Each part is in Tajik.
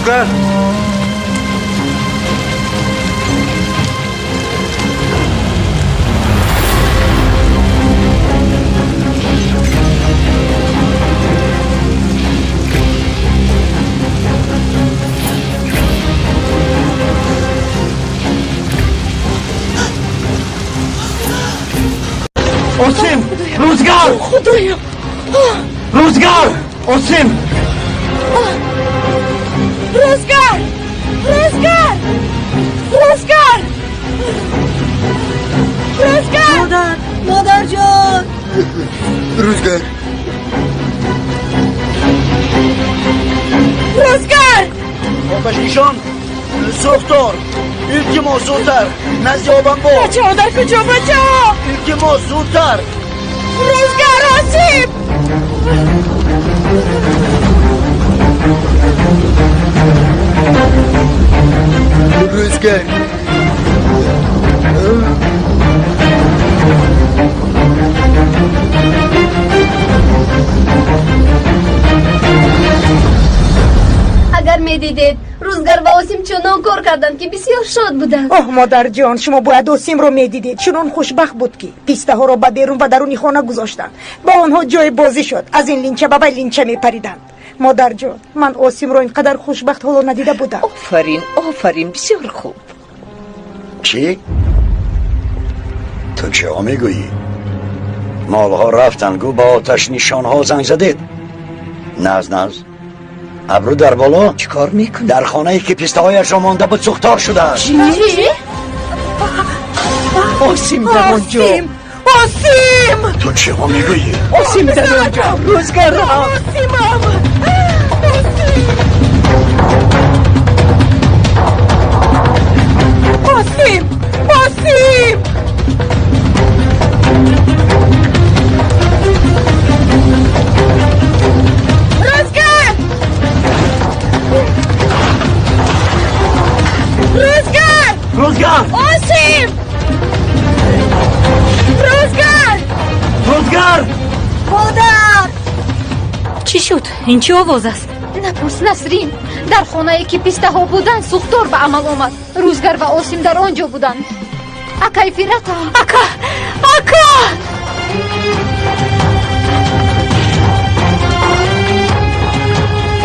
Рӯзгар! Осим! Рӯзгар! Худоё! Рӯзгар! Осим! Рӯзгар! Рӯзгар! Рӯзгар! Рӯзгар! Модар! Модарҷон! Рӯзгар! Рӯзгар! Оташнишон! Сӯхтор! Илтимос, зудтар! Назди обанбор! Бачаҳо дар куҷо, бачаҳо? Илтимос, зудтар! Рӯзгар, Осим! Рӯзгар! Агар медидед, Рӯзгар ва Осим чунон кор карданд, ки бисёр шод буданд. Оҳ, модарҷон, шумо бояд Осимро медидед. Чунон хушбахт буд, ки пистаҳоро ба берун ва даруни хона гузоштанд. Ба онҳо ҷои бозӣ шуд. Аз ин линча ба вай линча мепариданд. Модарҷон, ман Осимро ин қадар хушбахт ҳоло надида будам. Офарин, офарин, бисёр хуб. Чӣ? Ту чиҳо мегӯӣ? Молҳо рафтанд, гӯ ба оташнишонҳо занг задед. Наз, наз. Абрӯ дар боло? Чӣ кор мекунӣ? Дар хонае ки пистаҳояшро монда буд, сӯхтор шудааст. Чӣ? Осим дар он ҷо. Осим! Осим! Ту чиҳо мегӯӣ? Осим дар он ҷо. Рӯзгарам. Осимам! Осим! Осим! Рӯзгар! Рӯзгар! Рӯзгар! Осим! Рӯзгар! Рӯзгар! Модар! Чӣ шуд? Ин чӣ овоз аст? Напурс, Насрин. Дар хонае ки пистаҳо буданд, сӯхтор ба амал омад. Рӯзгар ва Осим дар он ҷо буданд. Акай Фиратам. Ака! Ака!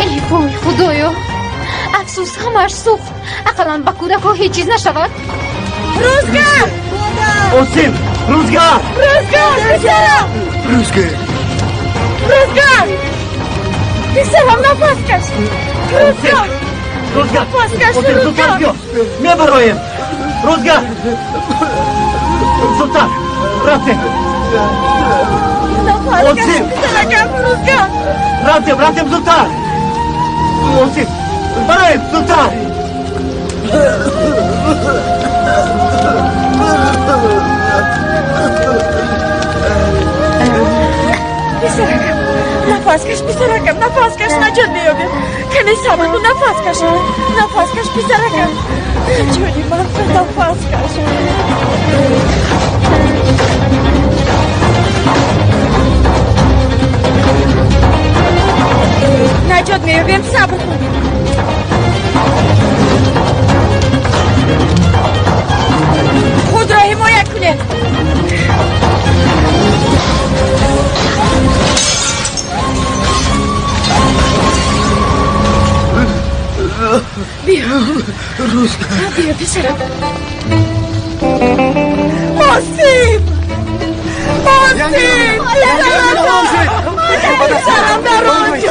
Эй вой, худоё! Афсӯс, ҳамааш сӯхт. Ақаллан ба кӯдакҳо ҳеҷ чиз нашавад. Рӯзгар! Осим! Рӯзгар! Рӯзгар! Писарам! Рӯзгар! Рӯзгар! Писарам, нафас каш! Рӯзгар! Рӯзгар! Нафас каш, Осим, зудтар Рӯзгар! биё! Мебароем! Рӯзгар! Зудтар! Рафтем! Нафас каш, Осим! писаракам, Рӯзгар! Рафтем, рафтем, зудтар! Осим! Бароем, зудтар! Писаракам, нафас каш, писаракам, нафас каш, наҷот меёбем. Каме сабр кун, нафас каш. Нафас каш, писаракам. Ҷони ман, нафас каш. Наҷот меёбем, сабр кун. Худро ҳимоя кунед. Биё. Биё, писарам. Осим! Осим! Писарам дар он ҷо!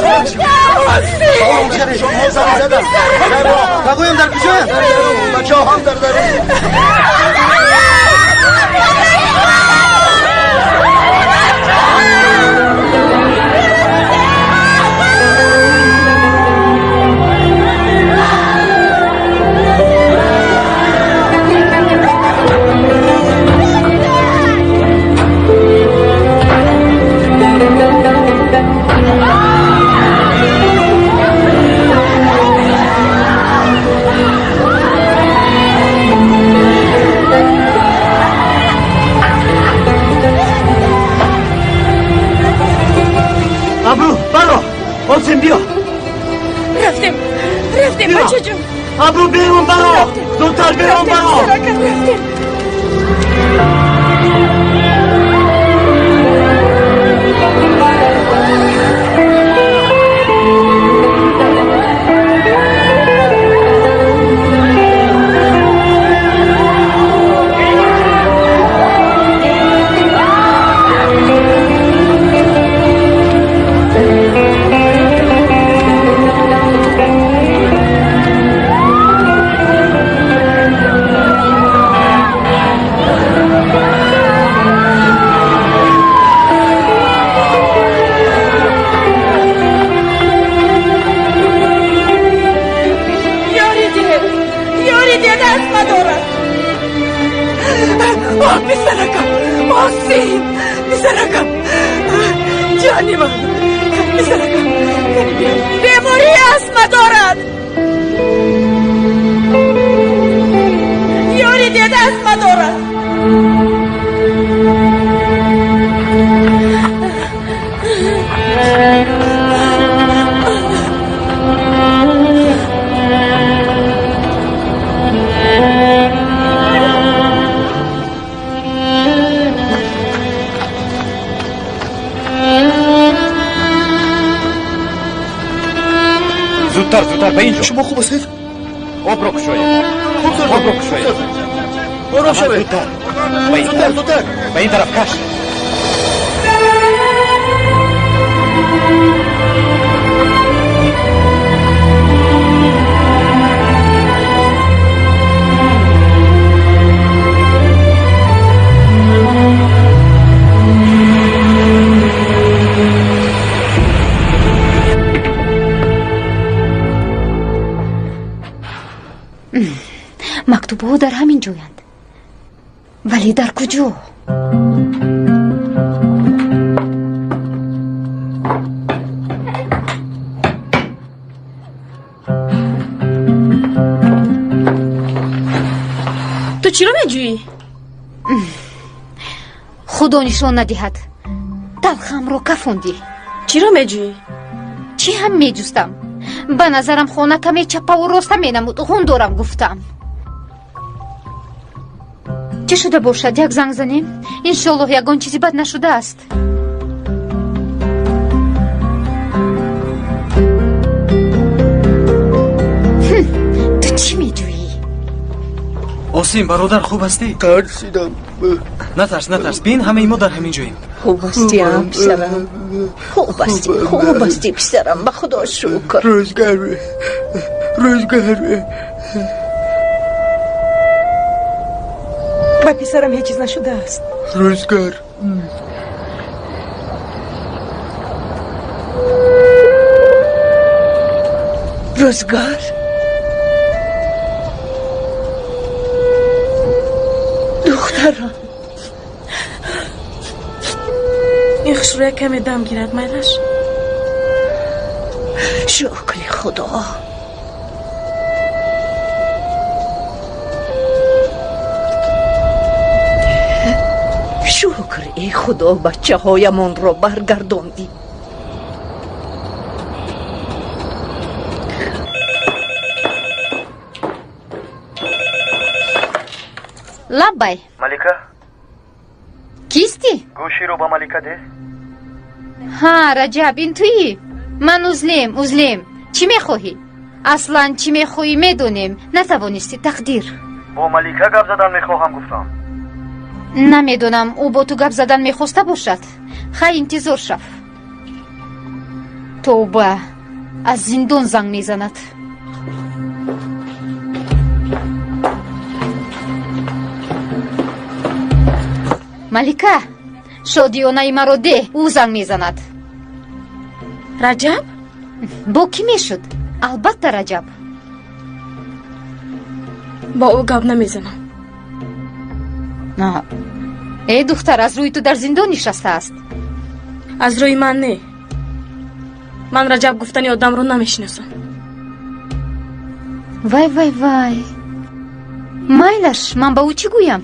Осим! Бигӯям, дар куҷоянд? Бачаҳо ҳам дар дарун. Абрӯ, баро! Осим, биё! Рафтем, Рафтем, бачаҷон. Абру берун баро, зудтар берун баро. Рафтем. Бемории астма дорад. Ёри дед, астма дорад. Зудтар, зудтар, ба ин ҷо. Шумо хуб ҳастед? Обро кушоед. Обро кушоед. Ором шавед. Зудтар. Зудтар, зудтар. Ба ин тараф каш. Мактубҳо дар ҳамин ҷоянд, вале дар куҷо? Ту чиро меҷӯӣ? Худо нишон надиҳад, талхамро кафондӣ. Чиро меҷӯӣ? Чӣ ҳам меҷустам? Ба назарам хона каме чаппаву роста менамуд, ғун дорам гуфтам. Чӣ шуда бошад? Як занг занем, иншоаллоҳ ягон чизи бад нашудааст. Ту чӣ меҷӯӣ? Осим, бародар, хуб ҳастӣ? Тарсидам. Натарс, натарс, бин, ҳамаи мо дар ҳамин ҷоем. Хуб ҳастӣ, писарам? Хуб ҳастӣ, хуб ҳастӣ, писарам, ба Худо шукр. Рӯзгар, рӯзгар. Ба писарам ҳеҷ чиз нашудааст. Рӯзгар. Рӯзгар. Духтарам. Ин хушрӯя каме дам гирад, майлаш. Шукри Худо. Шукр, эй Худо, бачаҳоямонро баргардондӣ. Лаббай. Малика? Кистӣ? Гӯширо ба Малика деҳ. Ҳа, Раҷаб, ин туӣ? Ман узлем, узлем. Чӣ мехоҳӣ? Аслан чӣ мехоҳӣ медонем. Натавонисти, тақдир. Бо Малика гап задан мехоҳам, гуфтам. Намедонам, ӯ бо ту гап задан мехоста бошад. Хай, интизор шав. Тавба, аз зиндон занг мезанад. Малика, шодиёнаи маро деҳ, ӯ занг мезанад. Раҷаб? Бо кӣ мешуд? Албатта, Раҷаб. Бо ӯ гап намезанам. Э духтар, аз рӯи ту дар зиндон нишастааст. Аз рӯи ман не. Ман Раҷаб гуфтани одамро намешиносам. Вай, вай, вай. Майлаш, ман ба ӯ чӣ гӯям?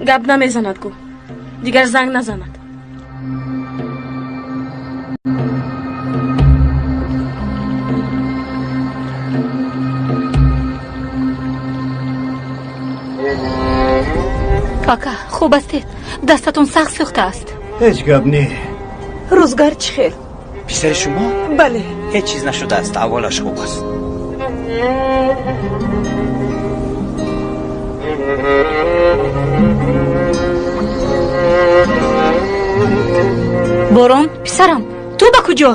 Гап намезанад гӯ. Дигар занг назанад. Ака, хуб ҳастед? Дастатон сахт сӯхтааст. Ҳеҷ гап не. Рӯзгар чӣ хел? Писари шумо? Бале. Ҳеҷ чиз нашудааст, аҳволаш хуб аст. Борон, писарам, ту ба куҷо?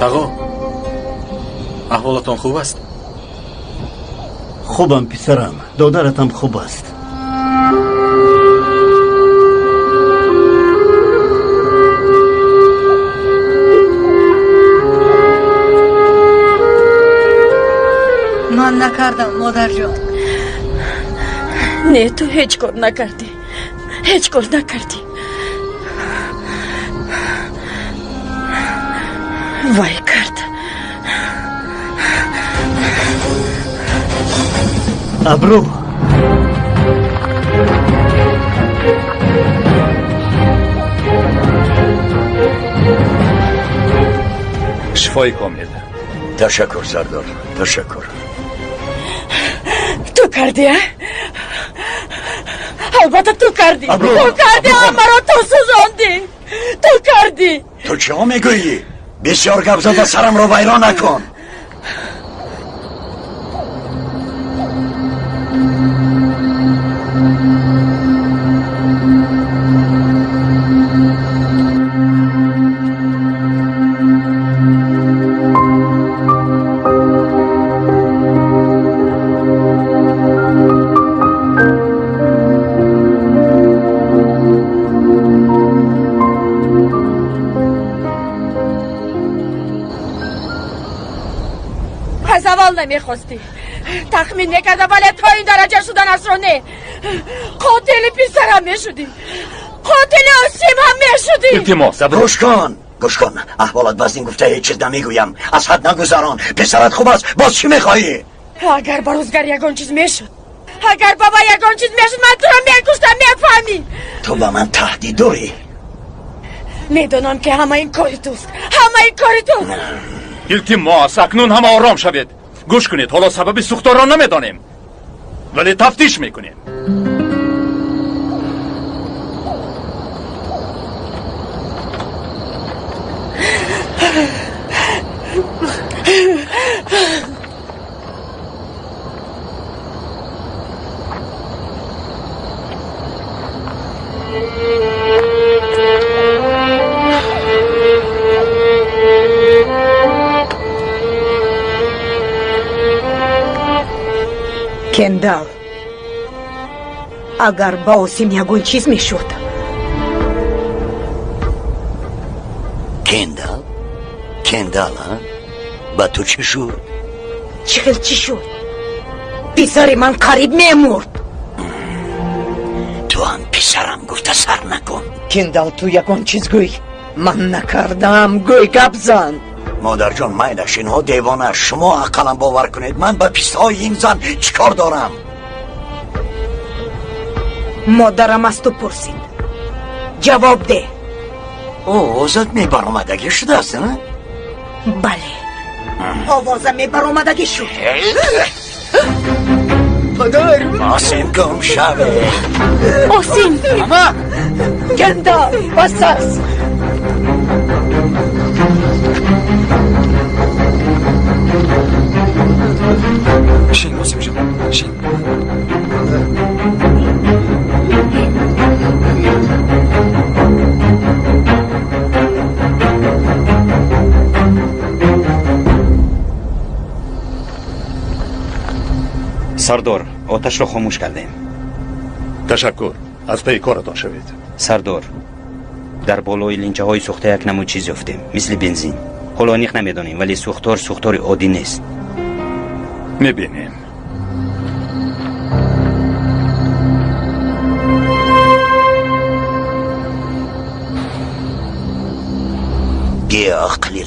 Тағо, аҳволатон хуб аст? Хубам, писарам, додаратам хуб аст. Ман накардам, модарҷон. Не, ту ҳеҷ кор накардӣ, ҳеҷ кор накардӣ. Вай кард. Абру, Шифои комил. Ташаккур, сардор, ташаккур. Ту кардӣ, а? Албатта ту кардӣ. Абру, Ту кардӣ, Абру хон. Маро ту сӯзондӣ. Ту кардӣ. Ту чиҳо мегӯӣ? Бисёр гап зада сарамро вайрон накун. Аз аввал намехостӣ, тахмин мекардам, вале то ин дараҷа шуданашро не. Қотили писарам мешудӣ, қотили Осим ҳам мешудӣ. Илтимос, Абру. Гӯш кун, гӯш кун, аҳволат вазнин гуфта ҳеҷ чиз намегӯям. Аз ҳад нагузарон. Писарат хуб аст, боз чӣ мехоҳӣ? Агар ба рӯзгар ягон чиз мешуд, агар ба ман ягон чиз мешуд, ман туро мекуштам, мефаҳмӣ? Ту ба ман таҳдид дорӣ? Медонам, ки ҳама ин кори туст, ҳама ин кори туст. Илтимос, акнун ҳама ором шавед. Гӯш кунед, ҳоло сабаби сӯхторро намедонем, вале тафтиш мекунем. Кендал, агар ба Осим ягон чиз мешуд. Кендал? Кендал, а? Ба ту чӣ шуд? Чӣ хел чӣ шуд? Писари ман қариб мемурд. Ту ҳам писарам гуфта сар накун. Кендал, ту ягон чиз гӯй. Ман накардам, гӯй, гап зан. Модарҷон, майлаш, инҳо девона. Шумо ақаллан бовар кунед, ман ба писҳои ин зан чӣ кор дорам? Модарам аз ту пурсид, ҷавоб деҳ. Овозат мебаромадагӣ шудааст, а? Бале, овоза мебаромадагӣ шуд. Падар! Осим, гум шаве. Осим! Ама! Кендал, бас аст. Шин, Осимҷон, шин. Сардор, оташро хомӯш кардем. Ташаккур, аз пайи коратон шавед. Сардор, дар болои линчаҳои сӯхта як намуд чиз ёфтем, мисли бензин. Ҳоло аниқ намедонем, вале сӯхтор сӯхтори оддӣ нест. Мебинем.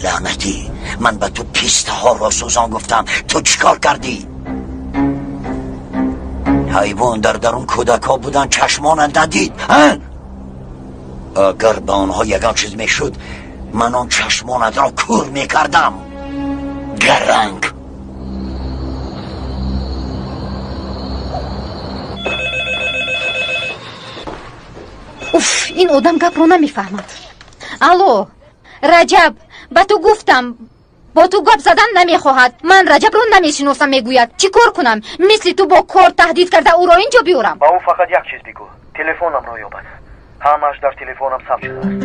Лаънатӣ, ман ба ту пистаҳоро сӯзон гуфтам, ту чӣ кор кардӣ? Ҳайвон дар дарун кӯдакҳо будан, чашмонат надид? Агар ба онҳо ягон чиз мешуд, ман он чашмонатро кур мекардам. Гаранг! Уф, ин одам гапро намефаҳмад. Алло, Раҷаб, ба ту гуфтам, бо ту гап задан намехоҳад. Ман Раҷабро намешиносам, мегӯяд. Чӣ кор кунам? Мисли ту бо кор таҳдид карда ӯро ин ҷо биёрам. Ба ӯ фақат як чиз бигӯ. Телефонамро ёбад. Ҳамааш дар телефонам сабт шудааст.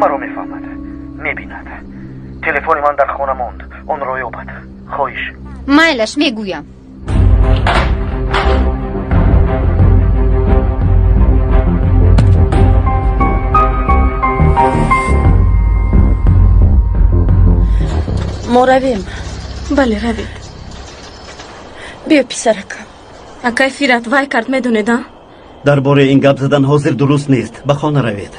Маро мефаҳмад, мебинад. Телефони ман дар хона монд. Онро ёбад. Хоҳиш. Майлаш, мегӯям. Мо равем. Бале, равед. Биё, писаракам. Акай Фират вай кард, медонед, а? Дар бораи ин гап задан ҳозир дуруст нест. Ба хона равед.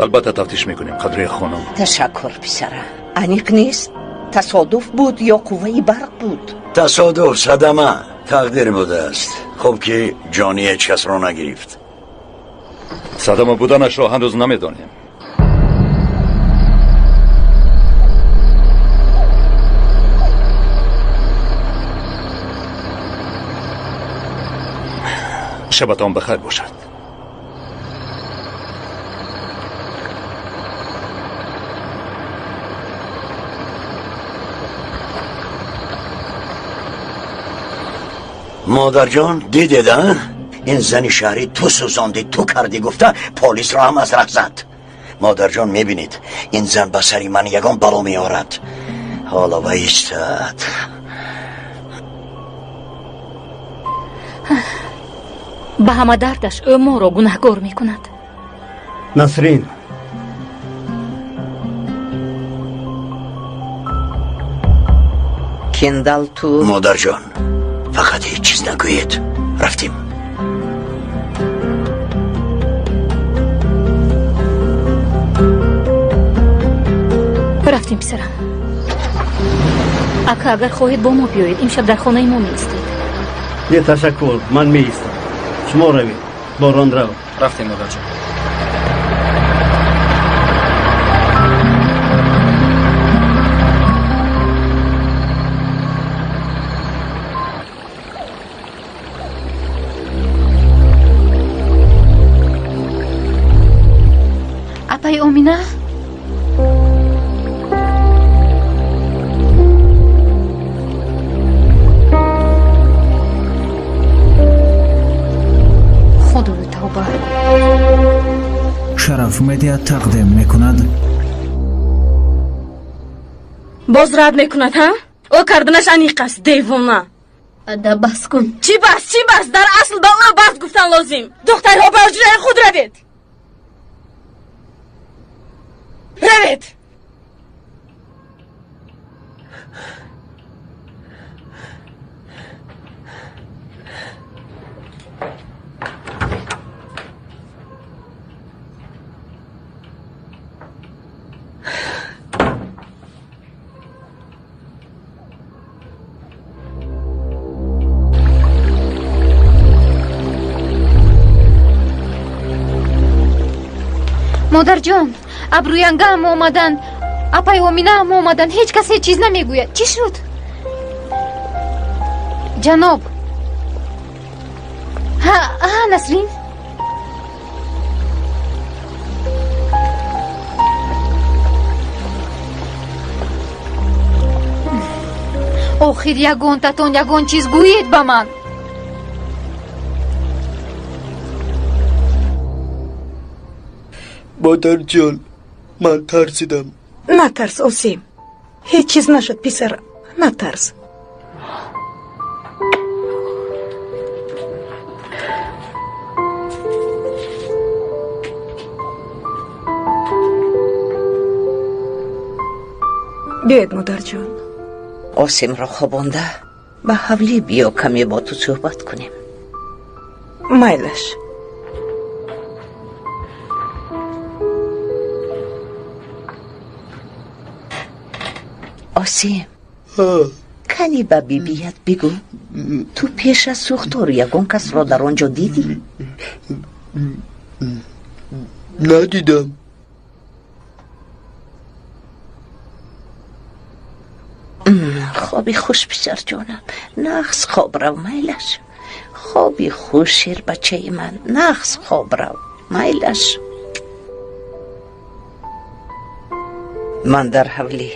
Албатта тафтиш мекунем, Қадрия хонум. Ташаккур, писара. Аниқ нест, тасодуф буд ё қувваи барқ буд? Тасодуф, садама, тақдир будааст. Хуб ки ҷони ҳеҷ касро нагирифт. Садама буданашро ҳанӯз намедонем. Шабатон бахайр бошад. Модарҷон, дидед, а? Ин зани шаҳрӣ ту сӯзондӣ, ту кардӣ гуфта полисро ҳам аз раҳ зад. Модарҷон, мебинед, ин зан ба сари ман ягон бало меорад. Ҳоло вайстад. Ба ҳама дардаш ӯ моро гунаҳгор мекунад. Насрин, Кендал ту. Модарҷон, фақат ҳеҷ чиз нагӯед. Рафтем. Рафтем, писарам. Ака, агар хоҳед бо мо биёед, имшаб дар хонаи мо меистед. Не, ташаккур, ман меистам. Шумо равед. Борон рав. Рафтем, модарҷон. Апай Омина? Худои тавба. Шараф Медиа тақдим мекунад. Боз рад мекунад, ҳа? Ӯ карданаш аниқ аст, девона. Ада, бас кун. Чӣ бас, чӣ бас? Дар асл ба ӯ бас гуфтан лозим. Духтарҳо, ба ҳуҷраи худ равед. Равед. Модарҷон, абрӯянгаам омаданд, апай Оминаам омаданд, ҳеҷ кас ҳеҷ чиз намегӯяд. Чӣ шуд? Ҷаноб. Ҳа, Насрин? Охир ягонтатон ягон чиз гӯед ба ман. Модарҷон, ман тарсидам. Натарс, Осим. Ҳеҷ чиз нашуд, писарам. Натарс. Биёед, модарҷон. Осимро хобонда ба ҳавлӣ биё, каме бо ту суҳбат кунем. Майлаш. Осим, кани ба бибият бигӯ, ту пеш аз сӯхтор ягон касро дар он ҷо дидӣ? Надидам. Хоби хуш, писарҷонам, нағз хоб рав, майлаш. Хоби хуш, шербачаи ман, нағз хоб рав, майлаш. Ман дар ҳавлӣ.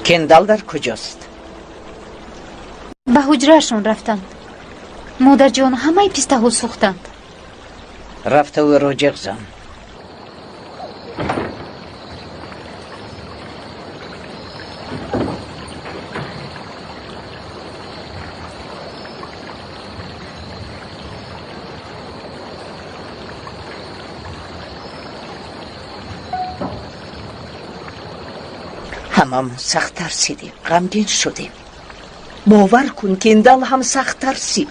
Кендал дар куҷост? Ба ҳуҷраашон рафтанд. Модарҷон, ҳамаи пистаҳо сӯхтанд. Рафта ӯро ҷиғ зан. Ҳамамон сахт тарсидем, ғамгин шудем. Бовар кун, Кендал ҳам сахт тарсид.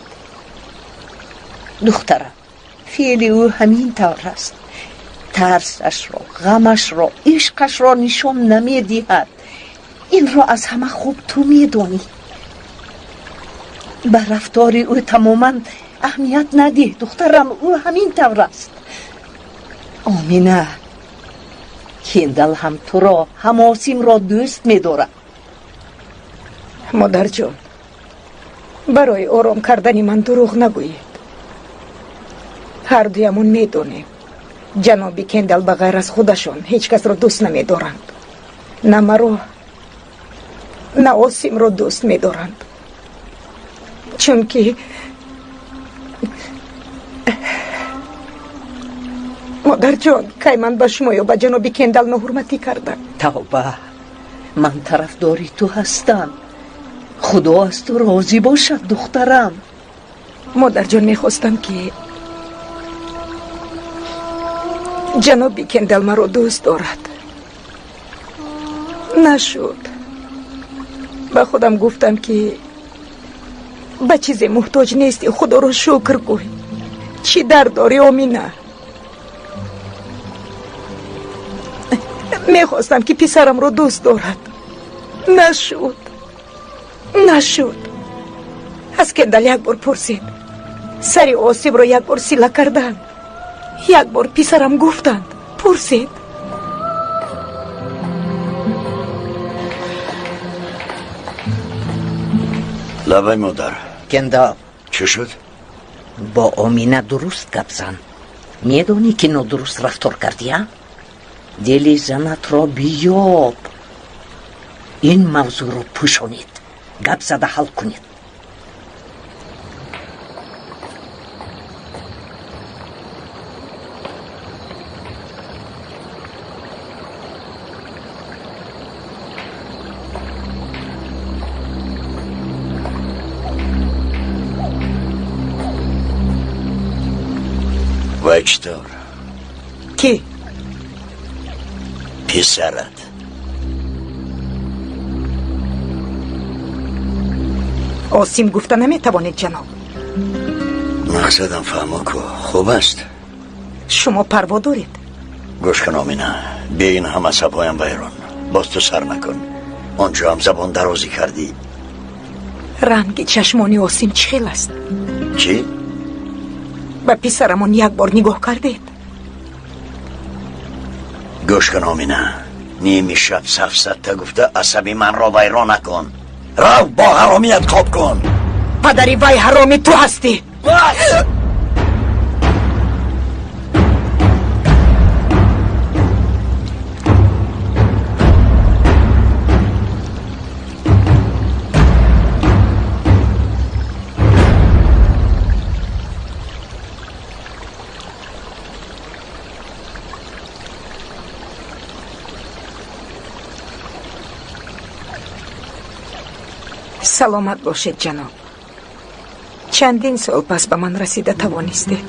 Духтарам, феъли ӯ ҳамин тавр аст. Тарсашро, ғамашро, ишқашро нишон намедиҳад. Инро аз ҳама хуб ту медонӣ. Ба рафтори ӯ тамоман аҳамият надиҳ, духтарам, ӯ ҳамин тавр аст. Омина, Кендал ҳам туро, ҳам Осимро дӯст медорад. Модарҷон, барои ором кардани ман дурӯғ нагӯед. Ҳардуямон медонем, ҷаноби Кендал ба ғайр аз худашон ҳеҷ касро дӯст намедоранд. На маро, на Осимро дӯст медоранд. Чунки модарҷон, кай ман ба шумо ё ба ҷаноби Кендал ноҳурматӣ кардам? Тавба, ман тарафдори ту ҳастам. Худо аз ту розӣ бошад, духтарам. Модарҷон, мехостам ки ҷаноби Кендал маро дӯст дорад. Нашуд. Ба худам гуфтам ки ба чизе муҳтоҷ нестӣ, худоро шукр гӯй. Чӣ дард дорӣ, Омина? Мехостам ки писарамро дӯст дорад. Нашуд, нашуд. Аз Кендал як бор пурсид. Сари Осимро як бор сила карданд. Як бор писарам гуфтанд. Пурсид. Лабай, модар. Кендал. Чӣ шуд? Бо Омина дуруст гап зан. Медонӣ ки нодуруст рафтор кардӣ, а? Дили занатро биёб. Ин мавзӯъро пӯшонед, гап зада ҳал кунед. Вай чӣ тавр? Кӣ? Писарат. Осим гуфта наметавонед, ҷаноб. Мақсадам фаҳмо ку, хуб аст. Шумо парво доред? Гӯш кун, Омина, бе ин ҳам асабҳоям вайрон. Боз ту сар накун. Он ҷо ҳам забон дарозӣ кардӣ. Ранги чашмони Осим чӣ хел аст? Чӣ? Ба писарамон як бор нигоҳ кардед? Гӯш кун, Омина, ними шаб сафсатта гуфта асаби манро вайрон накун. Рав, бо ҳаромият хоб кун. Падари вай ҳароми ту ҳастӣ. Бас! Саломат бошед, ҷаноб. Чандин сол пас ба ман расида тавонистед.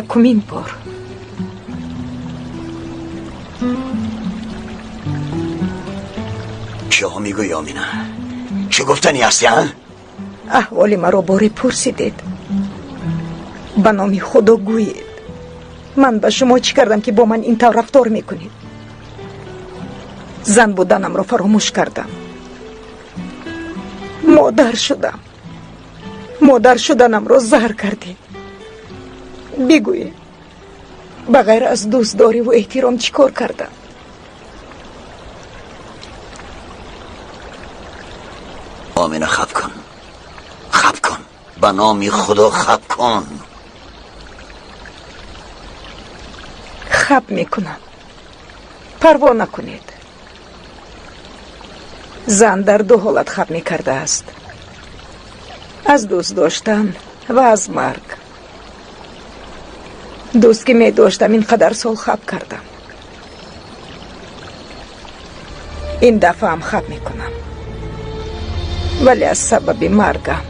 Якумин бор. Чиҳо мегӯӣ, Омина? Чӣ гуфтанӣ ҳастӣ, а? Аҳволи маро боре пурсидед. Ба номи Худо гӯед, ман ба шумо чӣ кардам, ки бо ман ин тавр рафтор мекунед? Зан буданамро фаромӯш кардам, модар шудам, модар шуданамро заҳр кардед. Бигӯед, ба ғайр аз дӯстдориву эҳтиром чӣ кор кардам? Омина, хаб кун, хаб кун, ба номи Худо хаб кун. Хаб мекунам, парво накунед. Зан дар ду ҳолат хаб мекардааст: аз дӯст доштан ва аз марг. Дӯст ки медоштам, ин қадар сол хаб кардам. Ин дафъаам хаб мекунам, вале аз сабаби маргам.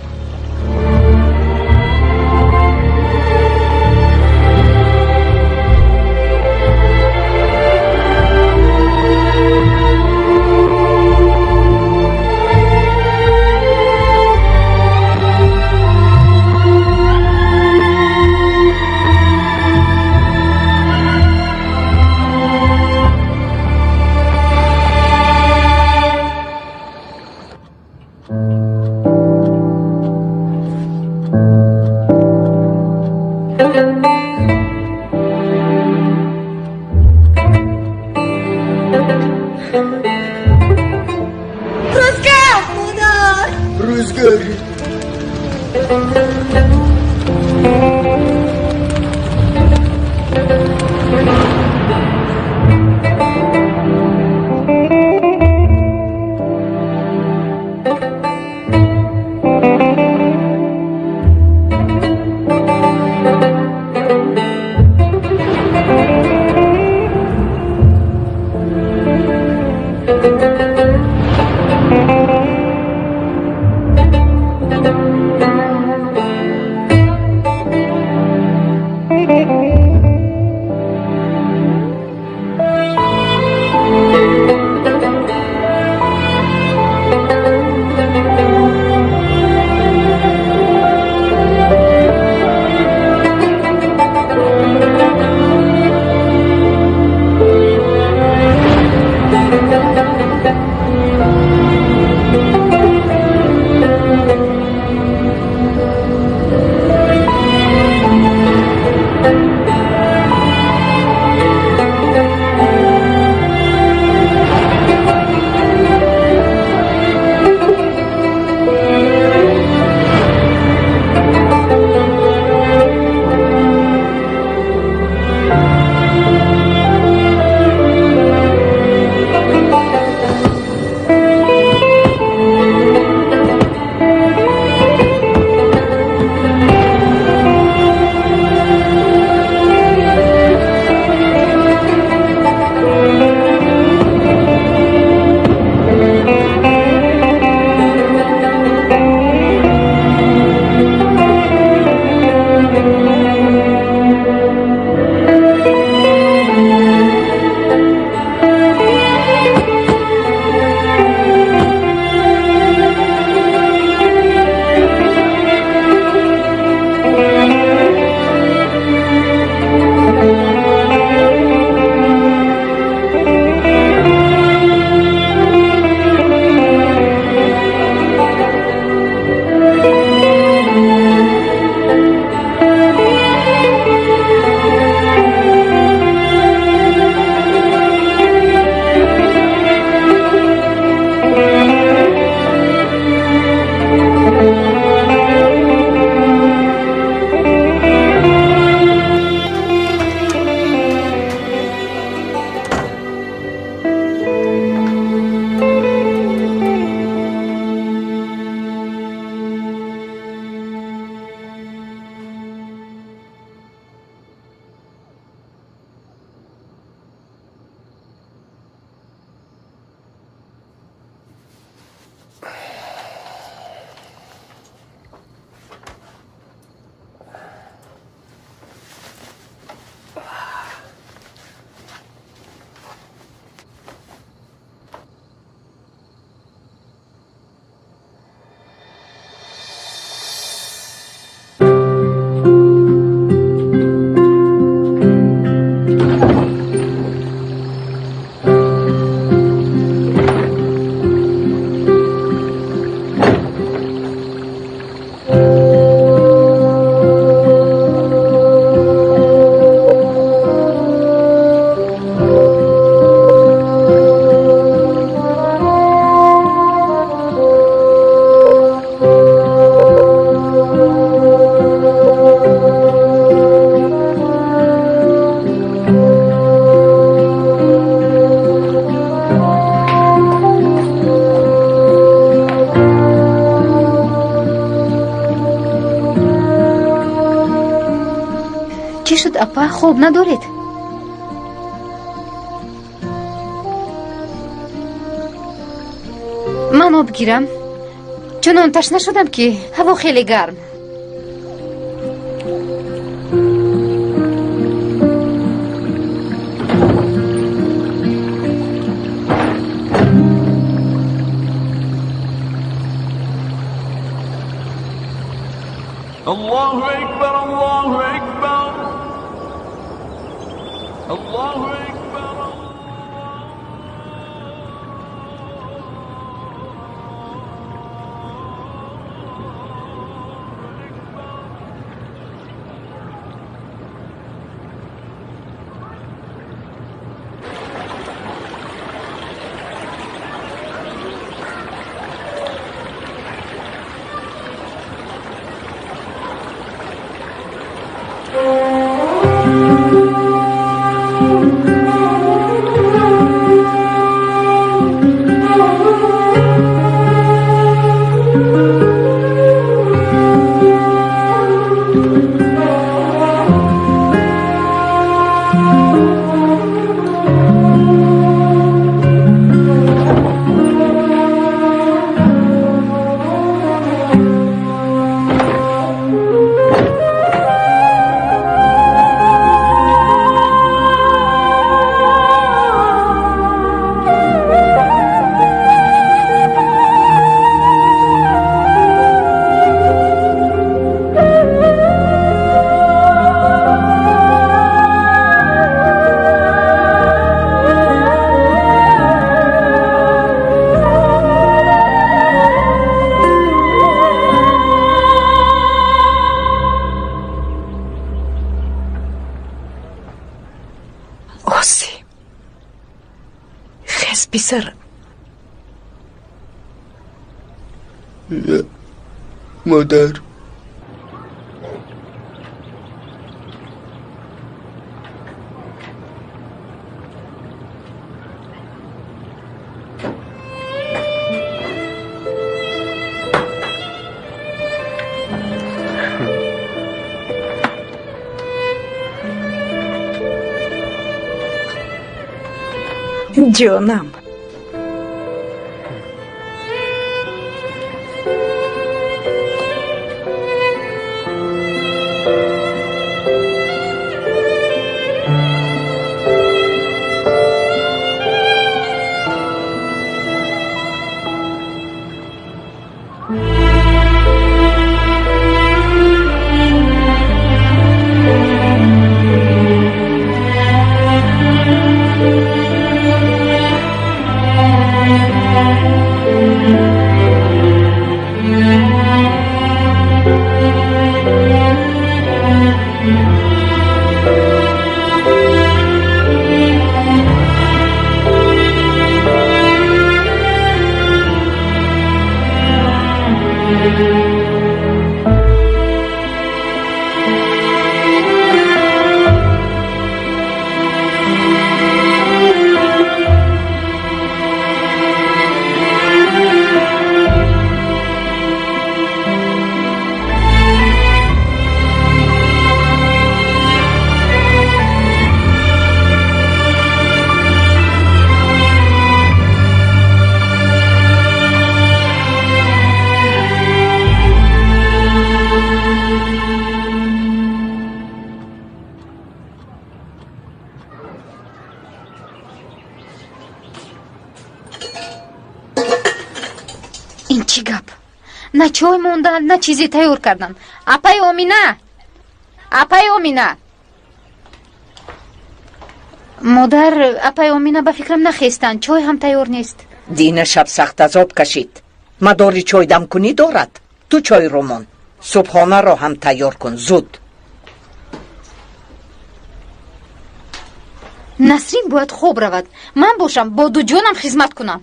Рӯзгар! Модар! Рӯзгар! Чӣ шуд, апа? Хоб надоред? Ман об гирам. Чунон ташна шудам, ки ҳаво хеле гарм. Allahu Ekber, Allahu Ekber. Allahu Ekber. Осим, хез, писарам. Модар. Ҷонам. Ин чӣ гап? На чой мондан, на чизе тайёр кардан. Апаи Омина, апаи Омина, модар, апаи Омина, ба фикрам нахестанд, чой ҳам тайёр нест. Дина шаб сахт азоб кашид. Мадори чойдамкунӣ дорад. Ту чойро мон, субҳонаро ҳам тайёр кун, зуд. Насрин бояд хоб равад, ман бошам бо дуҷонам хизмат кунам.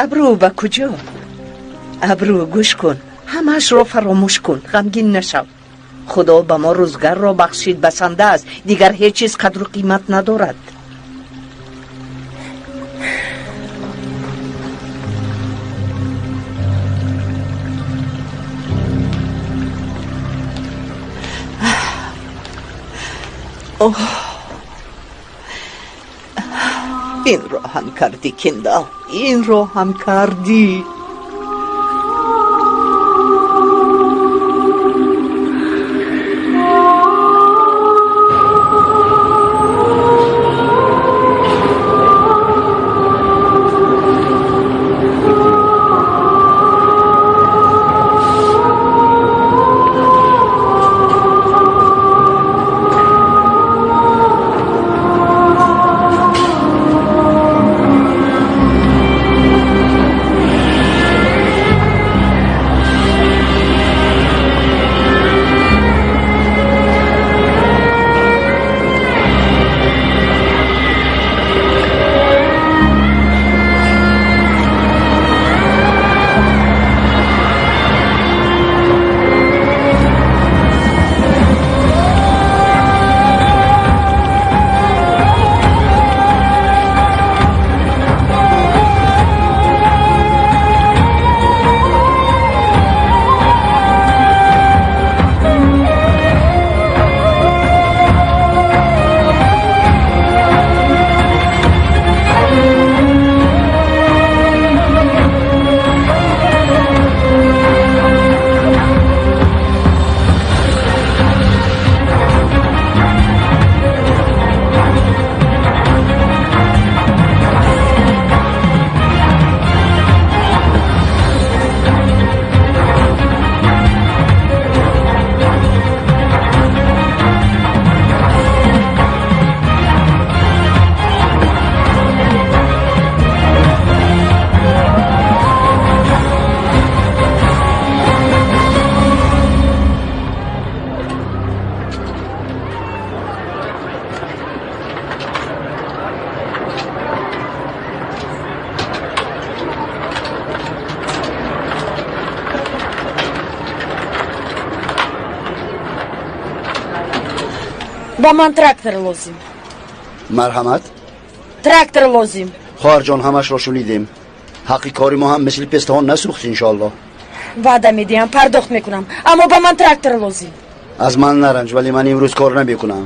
Абрӯ, ба куҷо? Абрӯ, гӯш кун, ҳамаашро фаромӯш кун, ғамгин нашав. Худо ба мо рӯзгарро бахшид, басанда аст, дигар ҳеҷ чиз қадру қимат надорад. Оҳ, инро ҳам кардӣ, Киндал, инро ҳам кардӣ. Ба ман трактор лозим. Марҳамат. Трактор лозим. Хоҳарҷон, ҳамашро шунидем. Ҳаққи кори мо ҳам мисли пестаҳо насӯхт, иншоаллоҳ. Ваъда медиҳам, пардохт мекунам, аммо ба ман трактор лозим. Аз ман наранҷ, вале ман имрӯз кор намекунам.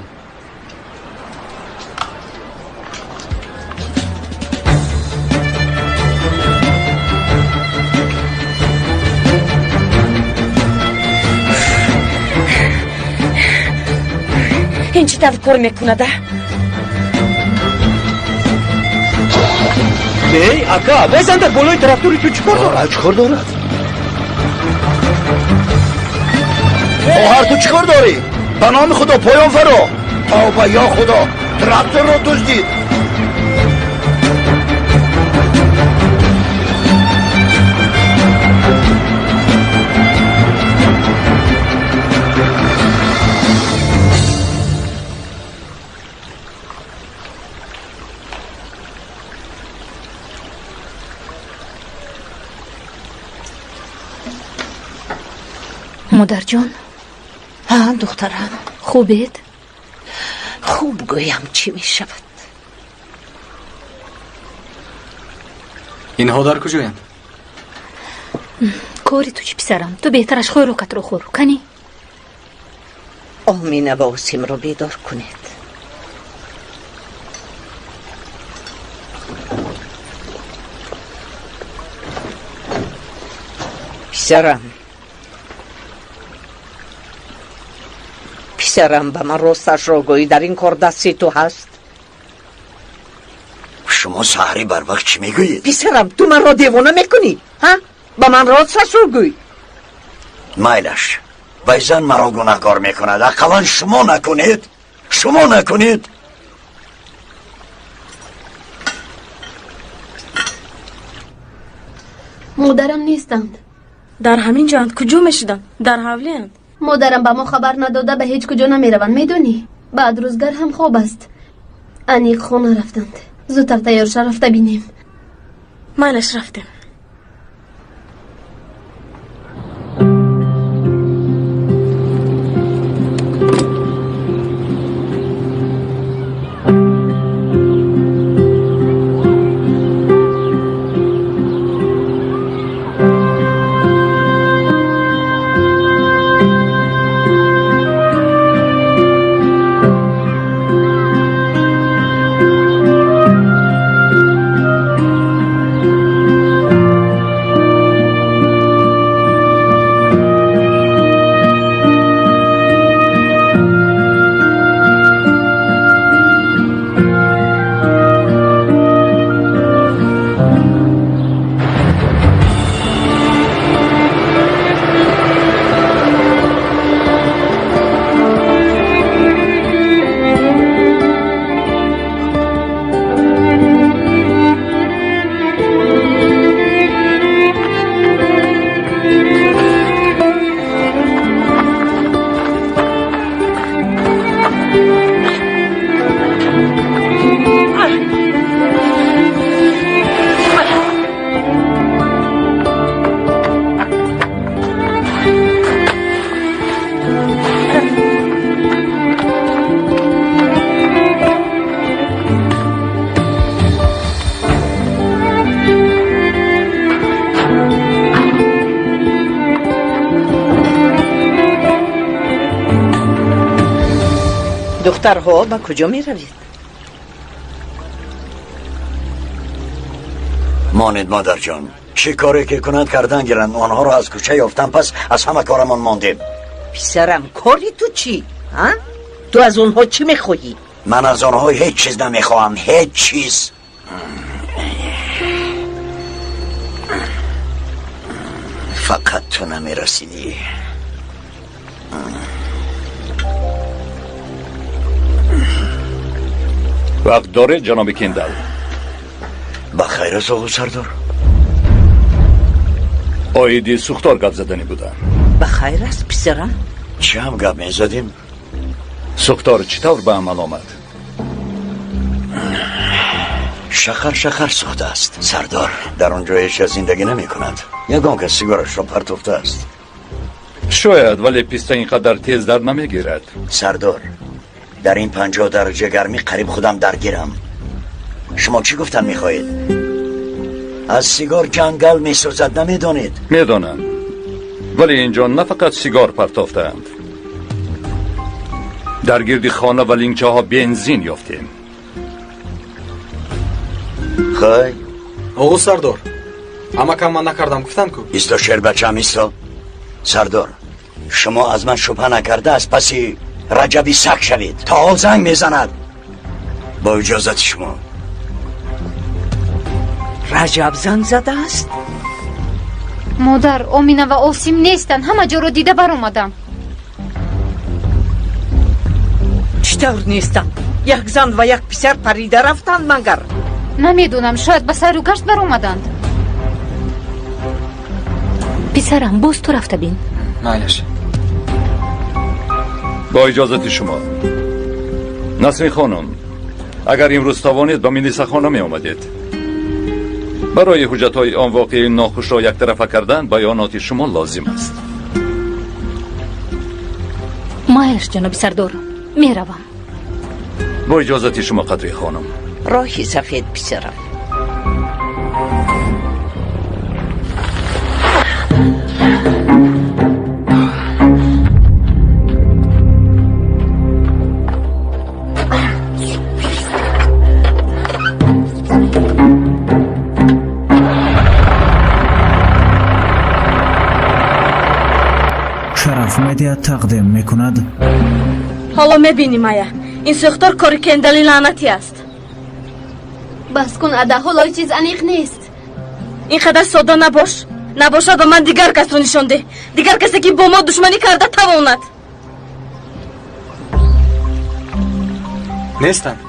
Ин чӣ тавр кор мекунада? Эй, ака, вай зан дар болои трактори ту чӣ кор дорад? Чӣ кор дорад? Хоҳар, ту чӣ кор дорӣ? Ба номи Худо, поён фаро. Тавба, ё Худо, тракторро дуздид. Модарҷон. Ҳа, духтарам. Хубед? Хуб гӯям, чӣ мешавад? Инҳо дар куҷоянд? Кори ту чӣ, писарам? Ту беҳтараш хӯрокатро хӯр. Канӣ? Омина ва Осимро бедор кунед. Писарам, писарам, ба ман росташро гӯй, дар ин кор дасти ту ҳаст? Шумо саҳари барвақт чӣ мегӯед? Писарам, ту манро девона мекунӣ, ҳа? Ба ман росташро гӯй. Майлаш, вай зан маро гунаҳкор мекунад. Ақаллан шумо накунед, шумо накунед. Модарам нестанд. Дар ҳамин ҷоанд. Куҷо мешуданд? Дар ҳавлианд. Модарам ба мо хабар надода ба ҳеҷ куҷо намераванд, медонӣ? Баъд рӯзгар ҳам хоб аст. Аниқ хона рафтанд. Зудтар тайёр ша, рафта бинем. Майлаш, рафтем. Духтарҳо, ба куҷо меравед? Монед, модарҷон, чӣ коре ки кунанд, кардан гиранд. Онҳоро аз кӯча ёфтам, пас аз ҳама корамон мондем. Писарам, кори ту чӣ? А? Ту аз онҳо чӣ мехоҳӣ? Ман аз онҳо ҳеҷ чиз намехоҳам, ҳеҷ чиз. Фақат ту намерасидӣ. Вақт доред, ҷаноби Кендал? Ба хайр аст, оғо сардор. Оиди сӯхтор гап заданӣ будам. Ба хайр аст, писарам. Чӣ ҳам гап мезадем? Сӯхтор чӣ тавр ба амал омад? Шахар шахар сӯхтааст, сардор. Дар он ҷо ҳеҷ кас зиндагӣ намекунад. Ягон кас сигарашро партофтааст. Шояд, вале писта ин қадар тез дар намегирад. Сардор, дар ин 50 дараҷа гармӣ қариб худам даргирам. Шумо чӣ гуфтан мехоҳед? Аз сигор ҷангал месӯзад, намедонед? Медонам, вале инҷо на фақат сигор партофтаанд. Дар гирди хона ва линчаҳо бензин ёфтем. Хай. Оғо сардор, амакам ман накардам гуфтам ку. Исто, шербачам, исто. Сардор, шумо аз ман шубҳа накарда аз паси Раҷаби саг шавед. То ҳол занг мезанад. Бо иҷозати шумо. Раҷаб занг задааст? Модар, Омина ва Осим нестанд. Ҳама ҷоро дида баромадам. Чӣ тавр нестанд? Як зан ва як писар парида рафтанд магар? Намедонам, шояд ба сайру гашт баромаданд. Писарам, боз ту рафта бин. Майлаш. Бо иҷозати шумо. Насрин хонум, агар имрӯз тавонед, ба милисахона меомадед. Барои ҳуҷҷатҳои он воқеаи нохушро яктарафа кардан баёноти шумо лозим аст. Майлаш, ҷаноби сардор, меравам. Бо иҷозати шумо, Қадри хонум. Роҳи сафед, писарам. Шараф Медиа тақдим мекунад. Ҳоло мебинӣ, Майя, ин сӯхтор кори Кендали лаънатӣ аст. Бас кун, ада, ҳоло ҳеҷ чиз аниқ нест. Ин қадар содда набош. Набошад, ба ман дигар касро нишон деҳ, дигар касе ки бо мо душманӣ карда тавонад. Нестанд.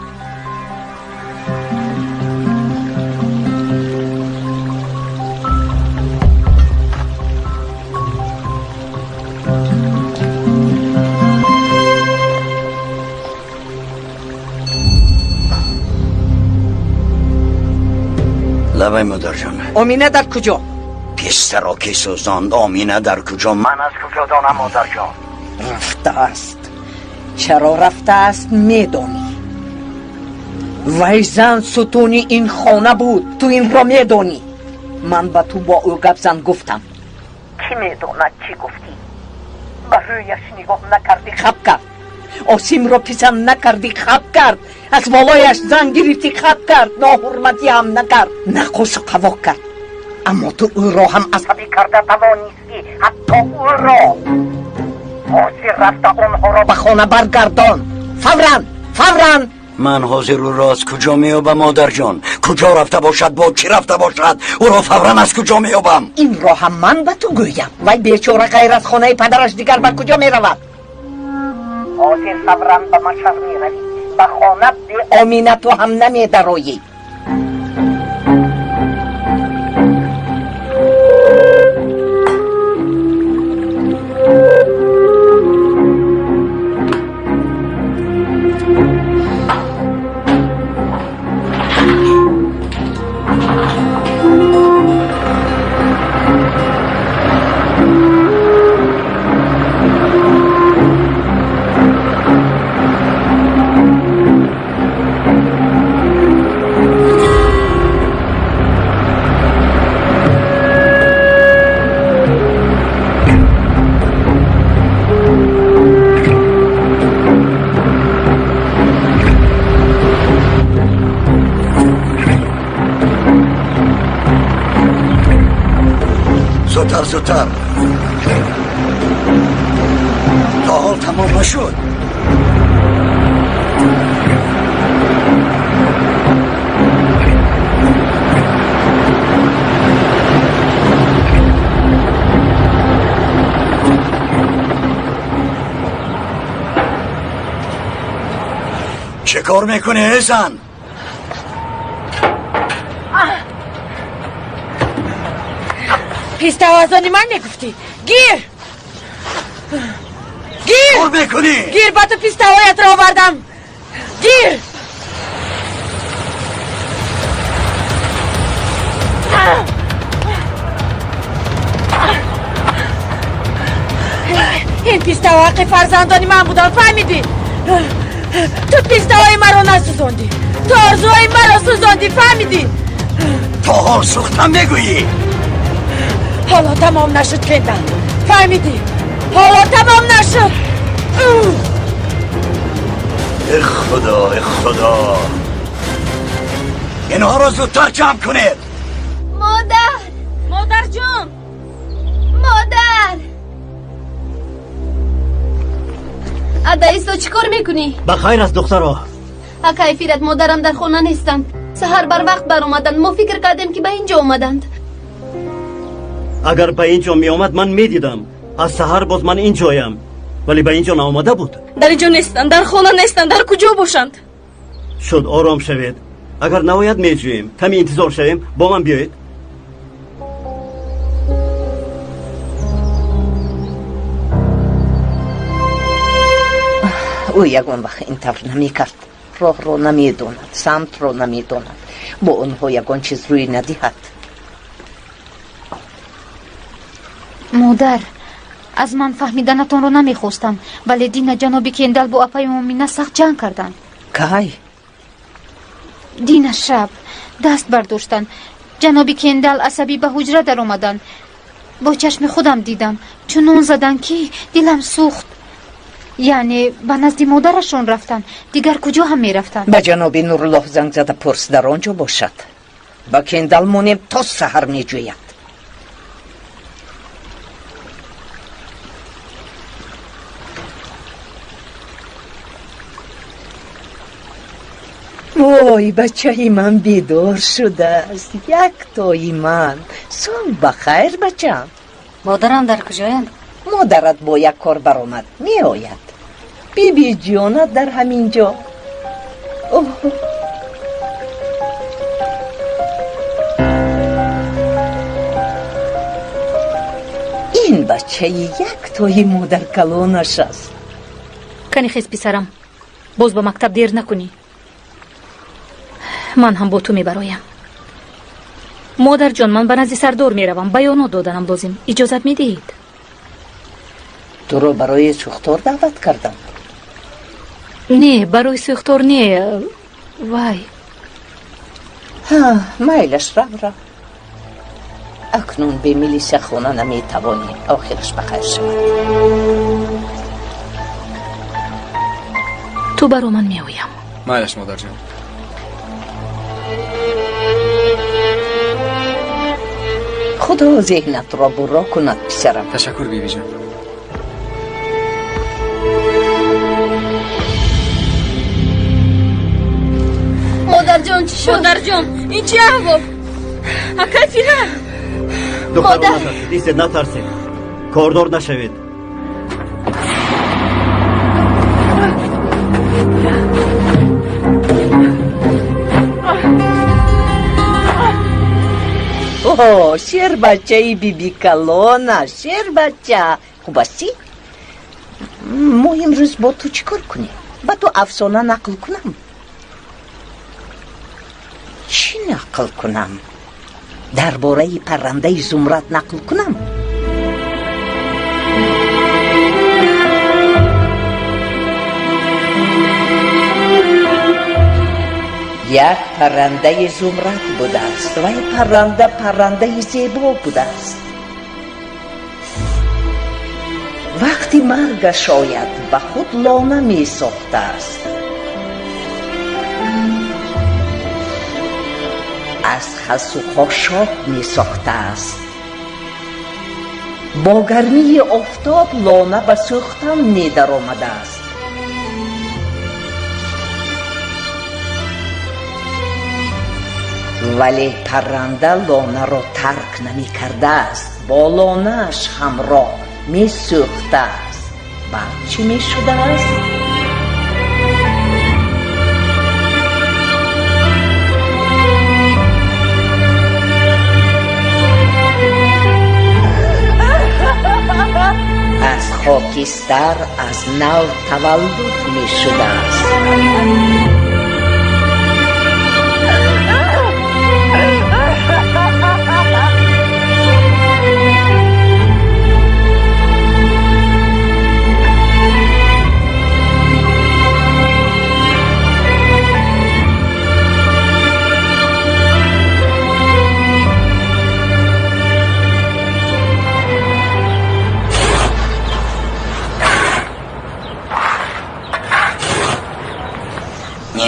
Лабай, модарҷон. Омина дар куҷо? Пистаро ки сӯзонд, Омина дар куҷо? Ман аз куҷо донам, модарҷон? Рафтааст. Чаро рафтааст, медонӣ? Вай зан сутуни ин хона буд, ту инро медонӣ. Ман ба ту бо ӯ гап зан гуфтам. Кӣ медонад чӣ гуфтӣ? Ба рӯяш нигоҳ накардӣ, хап кард. Осимро писанд накардӣ, хап кард. Аз болояш зан гирифтӣ, хап кард. Ноҳурматӣ ҳам накард, нақосу қавоқ кард. Аммо ту ӯро ҳам асабӣ карда тавонистӣ, ҳатто ӯро. Ҳозир рафта онҳоро ба хона баргардон. Фавран, фавран. Ман ҳозир ӯро аз куҷо меёбам, модарҷон? Куҷо рафта бошад, бо чӣ рафта бошад? Ӯро фавран аз куҷо меёбам? Инро ҳам ман ба ту гӯям. Вай бечора ғайр аз хонаи падараш дигар ба куҷо меравад? Ҳозир фавран ба машҳар меравӣ. Ба хона бе Омина ту ҳам намедароӣ. Зудтар, зудтар. То ҳол тамом нашуд. چه کار میکنی ای زن؟ پیسته از آن من میگفتی. گیر گیر. کار میکنی؟ گیر، با تو پیسته هایت را آوردم. گیر. این پیسته ها حق فرزندان من بودن، فهمیدی؟ تو پیسته های مرا نسوزاندی، تو آرزوهای مرا سوزاندی، فهمیدی؟ تا حال سوختم میگویی؟ حالا تمام نشد کندن، فهمیدی؟ حالا تمام نشد. ای خدا، ای خدا، اینها را زودتر جمع کنید. مادر، مادر جان، مادر. ادایستو چیکار میکنی؟ بخیر است دخترها. اکای فیرت، مادرم در خانه نیستند. سحر بر وقت برآمدند. ما فکر کردیم که به اینجا آمدند. اگر به اینجا می آمد من میدیدم. از سحر باز من اینجایم، ولی به اینجا نآمده بود. در اینجا نیستند، در خانه نیستند، در کجا باشند؟ شد، آرام شوید. اگر نباید میجوییم، کمی انتظار شویم. با من بیایید. او یگان وقت اینطور نمیکرد. راه را نمیداند، سمت را نمیداند. با آنها یگان چیز روی ندهد. модар, аз ман фаҳмиданатонро намехостам, вале дина ҷаноби Кендал бо апаи Омина сахт ҷанг карданд. Кай? Дина шаб даст бардоштанд. Ҷаноби Кендал асабӣ ба ҳуҷра даромаданд. Бо чашми худам дидам, чунон заданд, ки дилам сӯхт. Яъне ба назди модарашон рафтанд, дигар куҷо ҳам мерафтанд? Ба ҷаноби Нуруллоҳ занг зада пурс, дар он ҷо бошад. Ба Кендал монем, то саҳар меҷӯяд. Вой, бачаи ман бедор шудааст, яктои ман. Субҳ бахайр, бачам. Модарам дар куҷоянд? Модарат бо як кор баромад, меояд. Биби ҷонат дар ҳамин ҷо. Оҳ. Ин бачаи яктои модаркалонаш аст. Кани хез, писарам, боз ба мактаб дер накунӣ. Ман ҳам бо ту мебароям. Модарҷон, ман ба назди сардор меравам, баёнот доданам лозим. Иҷозат медиҳед? Туро барои сӯхтор даъват кардам. Не, барои сӯхтор не. Вай. Майлаш, рав, рав. Акнун бе милиса хона наметавонӣ. Охираш ба хайр шавад. Ту баро, ман меоям. Майлаш, модарҷон. Худо зеҳнатро бурро кунад, писарам. Ташаккур, бибиҷон. Модарҷон, чӣ шуд? Модарҷон, ин чӣ аҳвол? Акай Фира! Духтаро, натарсед, истед, натарсед, кордор нашавед. О, шербачаи бибикалона, шербача. Хуб астӣ? Мо имрӯз бо ту чӣ кор кунем? Ба ту афсона нақл кунам? Чӣ нақл кунам? Дар бораи паррандаи зумрад нақл кунам? Як паррандаи зумрад будааст. Вай парранда паррандаи зебо будааст. Вақти маргаш ояд, ба худ лона месохтааст. Аз хасу хошок месохтааст. Бо гармии офтоб лона ба сӯхтан медаромадааст. Вале парранда лонаро тарк намекардааст, бо лонааш ҳамроҳ месӯхтааст. Баъд чӣ мешудааст? Аз хокистар аз нав таваллуд мешудааст.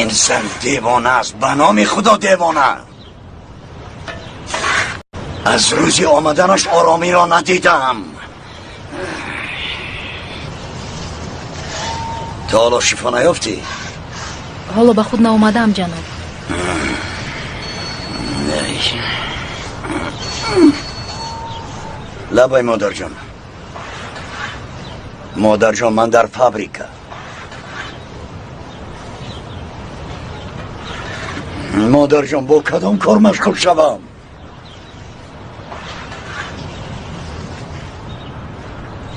Ин зан девона аст, ба номи Худо девона. Аз рӯзи омаданаш оромиро надидам. То ҳоло шифо наёфтӣ? Ҳоло ба худ наомадаам, ҷаноб. Лабай, модарҷон. Модарҷон, ман дар фабрика. Модарҷон, бо кадом кор машғул шавам?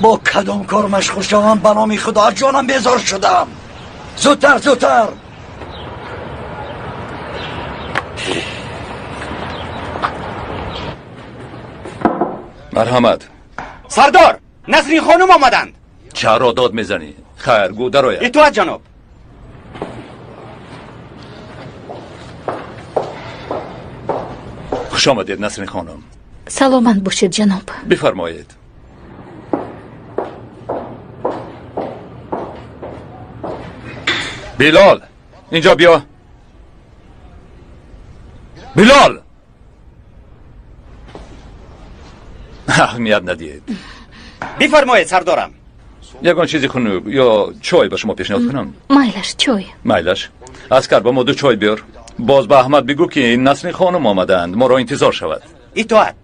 Бо кадом кор машғул шавам? Ба номи Худо, аз ҷонам безор шудам. Зудтар, зудтар. Марҳамат. Сардор, Насрин хонум омаданд. Чаро дод мезанӣ? Хайр, гӯ дарояд. Итоат, ҷаноб. Хуш омадед, Насрин хонум. Саломат бошед, ҷаноб. Бифармоед. Билол, инҷо биё. Билол! Аҳамият надиҳед. Бифармоед, сардорам. Ягон чизи хунук ё чой ба шумо пешниҳод кунам? Майлаш, чой. Майлаш. Аскар, ба мо ду чой биёр. Боз ба Аҳмад бигӯ, ки Насрин хонум омадаанд, моро интизор шавад. Итоат.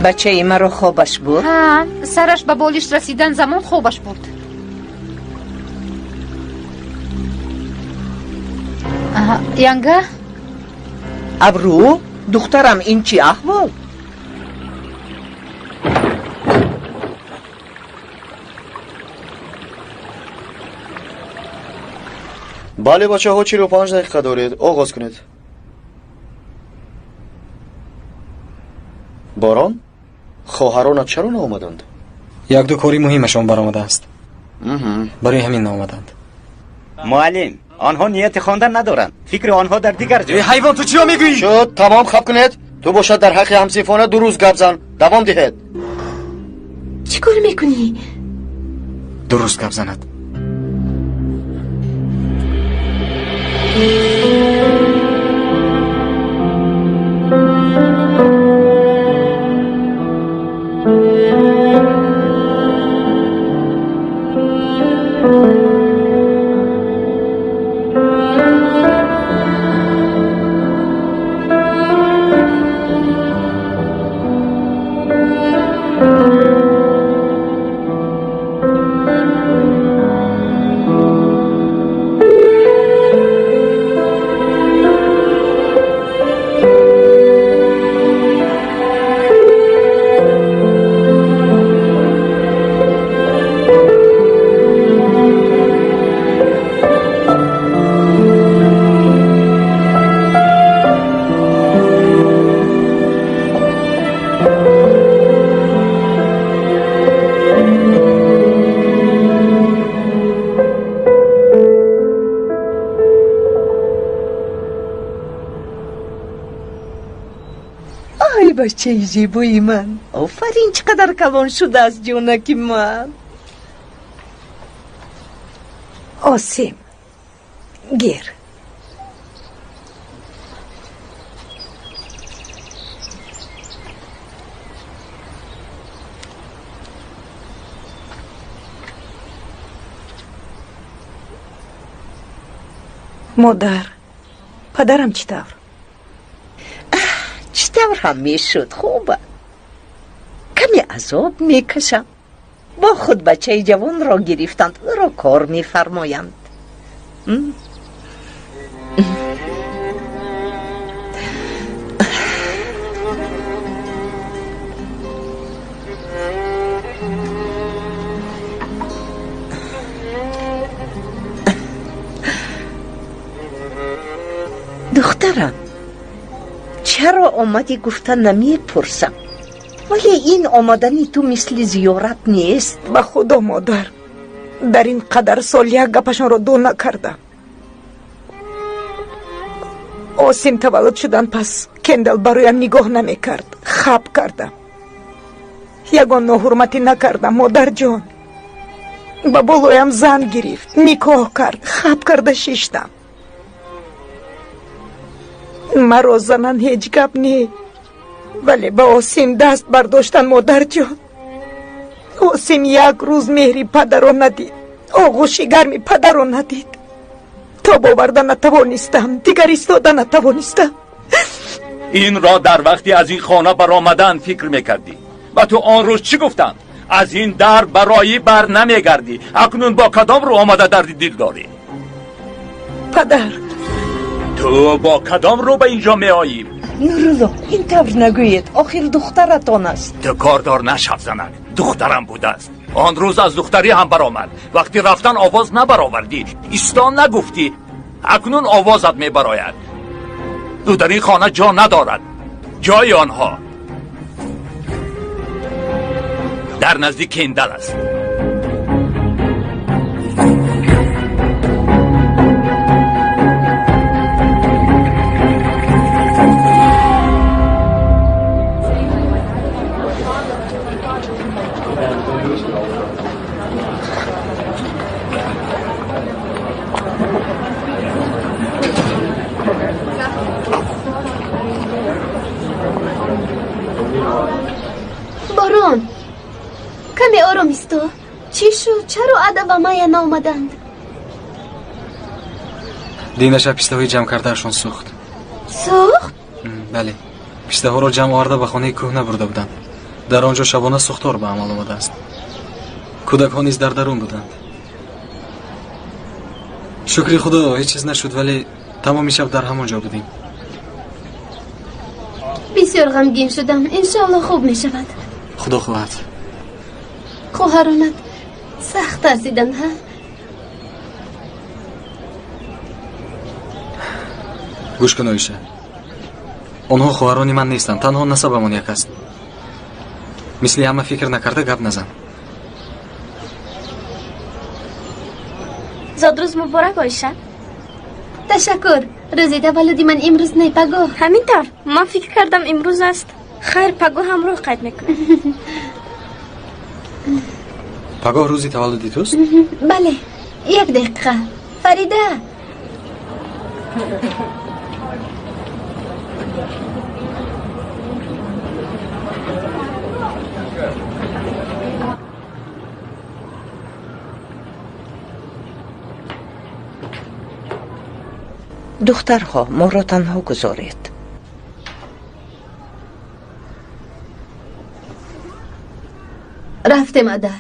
Бачаи маро хобаш бурд? Ҳа, сараш ба болишт расидан замон хобаш бурд. Янга? Абрӯ, духтарам, ин чӣ аҳвол? Бале, бачаҳо, 45 дақиқа доред, оғоз кунед. Борон, хоҳаронат чаро наомаданд? Як-ду кори муҳимашон баромадааст. Барои ҳамин наомаданд. Муаллим, онҳо нияти хондан надоранд. Фикри онҳо дар дигар ҷой. Э, ҳайвон, ту чиро мегӯӣ? Шуд, тамом, хаб кунед. Ту бошад дар ҳаққи ҳамсинфона дуруст гап зан. Давом диҳед. Чӣ кор мекунӣ? Дуруст гап занад. Бачаи зебои ман, офарин, чӣ қадар калон шудааст ҷонаки ман. Осим, гир. Модар, падарам чӣ тавр? Чӣ тавр ҳам мешуд, хуба. Каме азоб мекашам. Бо худ бачаи ҷавонро гирифтанд, ӯро кор мефармоянд. Духтарам, чаро омадӣ гуфта намепурсам, вале ин омадани ту мисли зиёрат нест. Ба худо, модар, дар ин қадар сол як гапашонро ду накардам. Осим таваллуд шудан пас Кендал бароям нигоҳ намекард. Хаб кардам, ягон ноҳурматӣ накардам, модарҷон. Ба болоям зан гирифт, никоҳ кард, хаб карда шиштам. Маро занан ҳеҷ гап не, вале ба Осим даст бардоштан, модарҷон. Осим як рӯз меҳри падарро надид, оғӯши гарми падарро надид. Тоб оварда натавонистам, дигар истода натавонистам. Инро дар вақти аз ин хона баромадан фикр мекардӣ. Ба ту он рӯз чӣ гуфтам? Аз ин дар бароӣ бар намегардӣ. Акнун бо кадом рӯ омада дарди дил дорӣ? Падар, ту бо кадом рӯ ба инҷо меоӣ? Нурулло, ин тавр нагӯед, охир духтаратон аст. Ту кордор нашав, занак, духтарам будааст. Он рӯз аз духтарӣ ҳам баромад. Вақти рафтан овоз набаровардӣ, истон нагуфтӣ. Акнун овозат мебарояд. Ӯ дар ин хона ҷо надорад. Ҷои онҳо дар назди Кендал аст. Борон, каме ором исто. Чӣ шуд? Чаро Ада ва Майя наомаданд? Динаша пистаҳои ҷамъ кардаашон сӯхт. Сӯхт? Бале, пистаҳоро ҷамъ оварда ба хонаи кӯҳна бурда буданд. Дар он ҷо шабона сӯхтор ба амал омадааст. Кӯдакҳо низ дар дарун буданд. Шукри худо, ҳеҷ чиз нашуд, вале тамоми шаб дар ҳамон ҷо будем. Бисёр ғамгин шудам. Иншоалло хуб мешавад. Худо хоҳад. Хоҳаронат сахт тарсиданд, ҳа? Гӯш кун, Оиша. Онҳо хоҳарони ман нестанд, танҳо насабамон як аст. Мисли ҳама фикр накарда гап назан. Зодрӯз муборак, Оиша. Ташаккур. Рӯзи таваллуди ман имрӯз не, пагоҳ. Ҳамин тавр, ман фикр кардам имрӯз аст. Хайр, пагоҳ ҳамроҳ қайд мекунем. Пагоҳ рӯзи таваллуди туст? Бале, як дақиқа. Фарида! Духтарҳо, моро танҳо гузоред. Рафтем, Ада.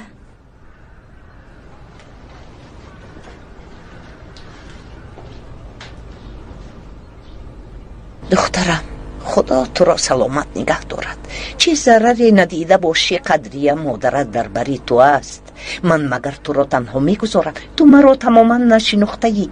Духтарам, худо туро саломат нигаҳ дорад. Чӣ зараре надида бошӣ, Қадрия модарат дар бари ту аст. Ман магар туро танҳо мегузорам? Ту маро тамоман нашинохтаӣ.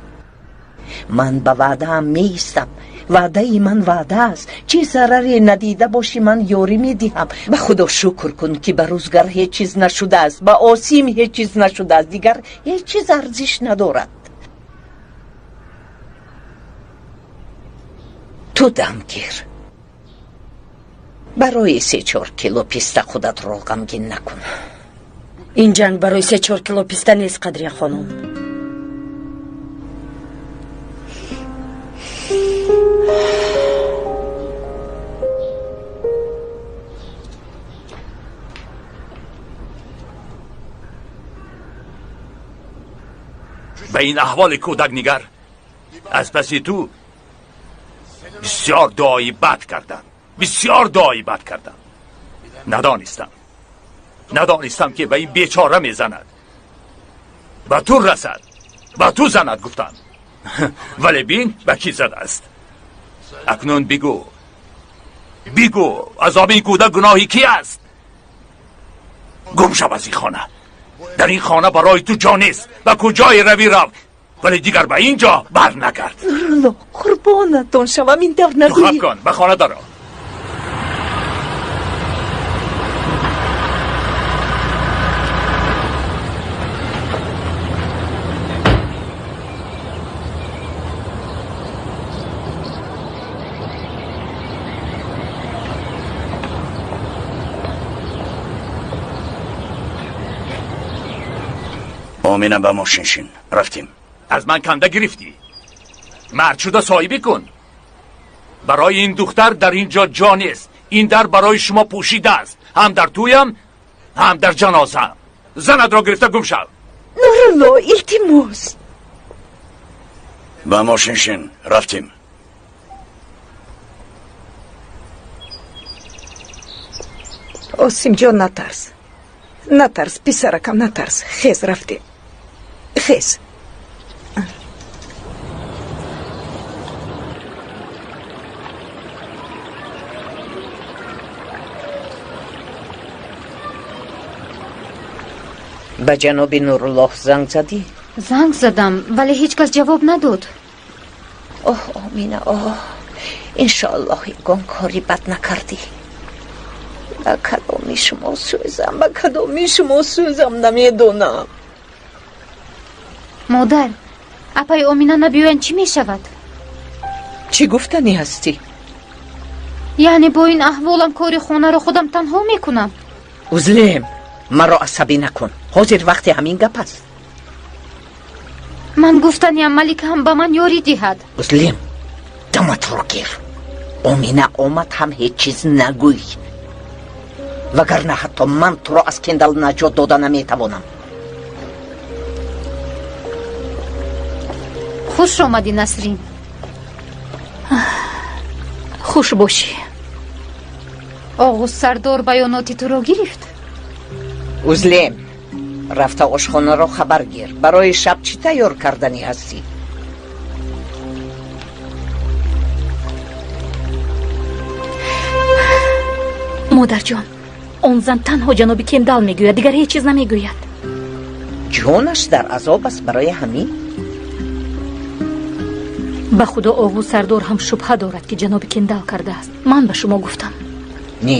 Ман ба ваъдаам меистам. Ваъдаи ман ваъда аст. Чӣ зараре надида бошӣ, ман ёрӣ медиҳам. Ба худо шукр кун, ки ба рӯзгар ҳеҷ чиз нашудааст, ба Осим ҳеҷ чиз нашудааст, дигар ҳеҷ чиз арзиш надорад. Ту дам гир. Барои 3-4 кило писта худатро ғамгин накун. Ин ҷанг барои 3-4 кило писта нест, Қадрия хонум. Ба ин аҳволи кӯдак нигар. Аз паси ту бисёр дуои бад кардам, бисёр дуои бад кардам. Надонистам ки ба ин бечора мезанад, ба ту расад, ба ту занад гуфтам. Вале бин ба кӣ задааст. Акнун бигӯ, бигӯ, азоби ин кӯдак гуноҳи кӣ аст? Гум шав аз ин хона. Дар ин хона барои ту ҷо нест. Ба куҷое равӣ рав, вале дигар ба ин ҷо бар нагард. Нурулло, қурбонатон шавам, ин тавр нагӯед. Ту хаб кун, ба хона даро. омина ба мошин шин, рафтем. Аз ман канда гирифтӣ, мард шуда соҳибӣ кун. Барои ин духтар дар ин ҷо ҷо нест. Ин дар барои шумо пӯшида аст, ҳам дар тӯям, ҳам дар ҷанозаам. Занатро гирифта гум шав. Нурулло, илтимос. Ба мошин шин, рафтем. Осимҷон, натарс, натарс, писаракам, натарс. Хез, рафтем, хез. Ба ҷаноби Нуруллоҳ занг задӣ? Занг задам, вале ҳеҷ кас ҷавоб надод. Оҳ, Омина, оҳ, иншоаллоҳ ягон кори бад накардӣ. Ба кадоми шумо сӯзам, ба кадоми шумо сӯзам, намедонам. Модар, апаи Омина набиёянд чӣ мешавад? Чӣ гуфтанӣ ҳастӣ? Яъне бо ин аҳволам кори хонаро худам танҳо мекунам? Узлем, маро асабӣ накун. Ҳозир вақти ҳамин гап аст. Ман гуфтаниам, Малика ҳам ба ман ёрӣ диҳад. Узлем, даматро гир. Омина омад ҳам ҳеҷ чиз нагӯй, вагарна ҳатто ман туро аз кендал наҷот дода наметавонам. Хуш омадӣ, Насрин. Хуш бошӣ. Оғуз сардор баёноти туро гирифт? Узлем, рафта ошхонаро хабар гир. Барои шаб чӣ тайёр карданӣ ҳастӣ? Модарҷон, он зан танҳо ҷаноби Кендал мегӯяд, дигар ҳеҷ чиз намегӯяд. Ҷонаш дар азоб аст барои ҳамин? Ба худо, Оғуз сардор ҳам шубҳа дорад, ки ҷаноби Кендал кардааст. Ман ба шумо гуфтам. Не,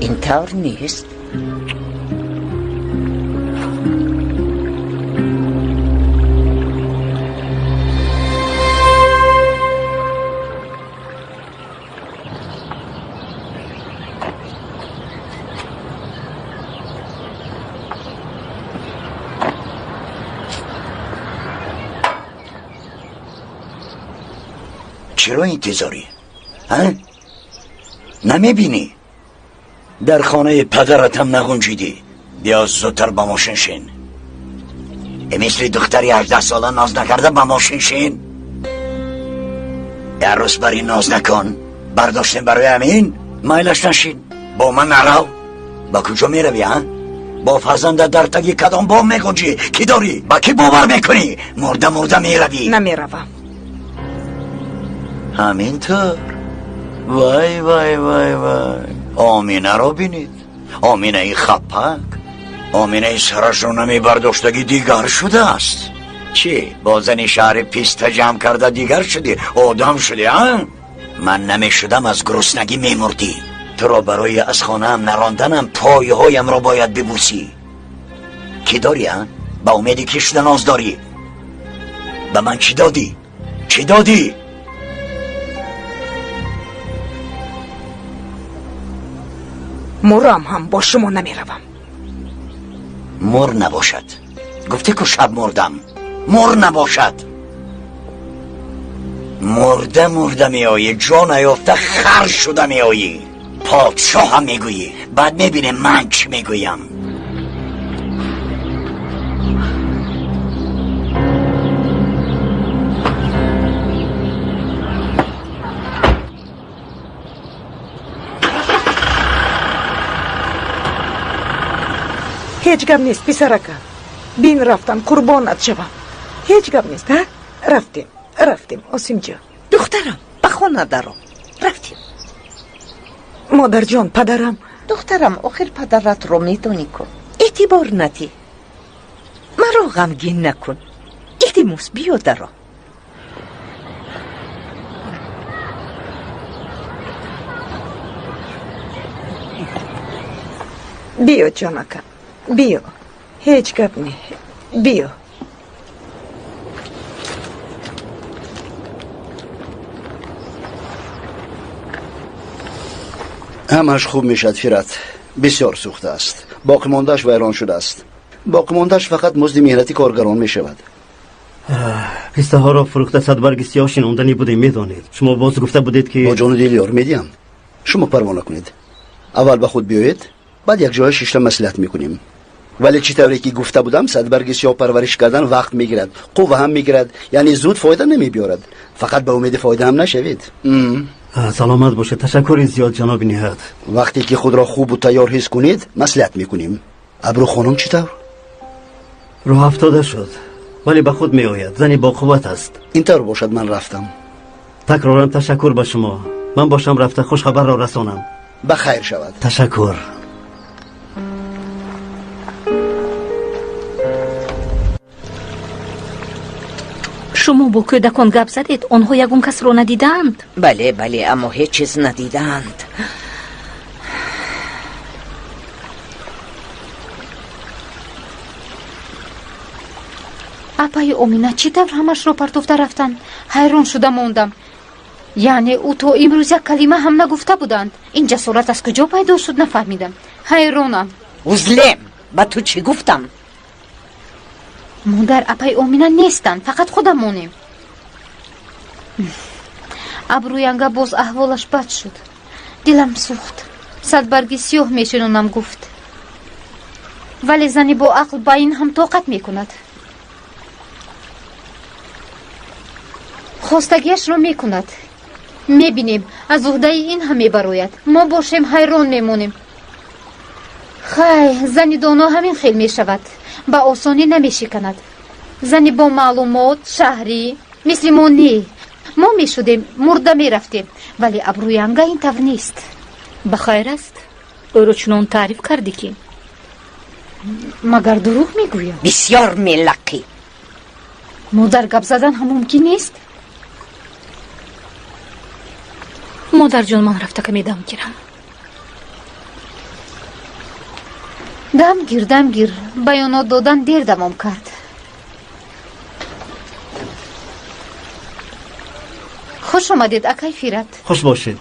ин тавр нест. Чаро интизорӣ? Намебинӣ? Дар хонаи падаратам нағунҷидӣ. Биё зудтар ба мошин шин. Мисли духтари 18 сола ноз накарда ба мошин шин. Як рӯз бар ин ноз накун. Бардоштем барои ҳамин? Майлаш нашин. Бо ман нарав. Ба куҷо меравӣ, а? Бо фарзанда дар таги кадом бом мегунҷӣ? Кӣ дорӣ? Ба кӣ бовар мекунӣ? Мурда мурда меравӣ. Намеравам. Ҳамин тавр. Вай, вай, вай, вай. Оминаро бинед. Оминаи хапак, Оминаи сарашро намебардоштагӣ дигар шудааст. Чӣ, бо зани шаҳри писта ҷамъ карда дигар шудӣ, одам шудӣ, а? Ман намешудам, аз гуруснагӣ мемурдӣ. Туро барои аз хонаам наронданам пойҳоямро бояд бибӯсӣ. Кӣ дорӣ, а? Ба умеди кӣ шуда ноз дорӣ? Ба ман чӣ додӣ? Чӣ додӣ? Мурам ҳам бо шумо намеравам. Мур набошад. Гуфтӣ ку шаб мурдам. Мур набошад. Мурда мурда меоӣ, ҷо наёфта хар шуда меоӣ. Подшоҳ ҳам мегӯӣ. Баъд мебинем ман чӣ мегӯям. Ҳеҷ гап нест, писаракам. Бин рафтам, қурбонат шавам. Ҳеҷ гап нест, ҳа? Рафтем, рафтем, Осимҷон. Духтарам, ба хона даро. Рафтем. Модарҷон, падарам. Духтарам, охир падаратро медонӣ ку. Эътибор надиҳ. Маро ғамгин накун. Илтимос, биё даро. Биё, ҷонакам. Биё. Ҳеҷ гап не. Биё. Ҳамаш хуб мешавад, Фират. Бисёр сӯхта аст. Боқимондааш вайрон шудааст. Боқимондааш фақат музди меҳнати коргарон мешавад. Пистаҳоро фурӯхта садбарги сиёҳ шинонданӣ будем, медонед. Шумо боз гуфта будед ки бо ҷону дил ёр медиҳам. Шумо парво накунед. Аввал ба худ биёед, баъд якҷоя шишта маслиҳат мекунем. Вале чӣ тавре ки гуфта будам, садбарги сиёҳ парвариш кардан вақт мегирад, қувва ҳам мегирад, яъне зуд фоида намебиёрад. Фақат ба умеди фоида ҳам нашавед. Саломат бошед. Ташаккури зиёд, ҷаноби Ниҳат. Вақте ки худро хубу тайёр ҳис кунед, маслиҳат мекунем. Абру хонум чӣ тавр? Роҳ афтода шуд, вале ба худ меояд. Зани боқувват аст. Ин тавр бошад, ман рафтам. Такроран ташаккур ба шумо. Ман бошам рафта хушхабарро расонам. Ба хайр шавад. Ташаккур. Шумо бо кӯдакон гап задед, онҳо ягон касро надидаанд? Бале, бале, аммо ҳеҷ чиз надидаанд. Апаи Омина чӣ тавр ҳамашро партофта рафтанд? Ҳайрон шуда мондам. Яъне ӯ то имрӯз як калима ҳам нагуфта буданд. Ин ҷасорат аз куҷо пайдо шуд, нафаҳмидам. Ҳайронам. Узлем, ба ту чӣ гуфтам? Модар, апаи Омина нестанд, фақат худамонем. Абрӯянга боз аҳволаш бад шуд. Дилам сӯхт. Садбарги сиёҳ мешинонам гуфт. Вале зани бо ақл ба ин ҳам тоқат мекунад. Хостагиашро мекунад. Мебинем, аз уҳдаи ин ҳам мебарояд. Мо бошем ҳайрон мемонем. Хай, зани доно ҳамин хел мешавад. Ба осонӣ намешиканад. Зани бо маълумот, шаҳрӣ, мисли мо не. Мо мешудем, мурда мерафтем, вале абрӯянга ин тавр нест. Ба хайр аст? Ӯро чунон таъриф кардӣ ки. Магар дурӯғ мегӯям? Бисёр мелақӣ. Модар, гап задан ҳам мумкин нест? Модарҷон, ман рафта каме дам гирам. Дам гир, дам гир. Баёнот додан дер давом кард. Хуш омадед, акай Фират. Хуш бошед.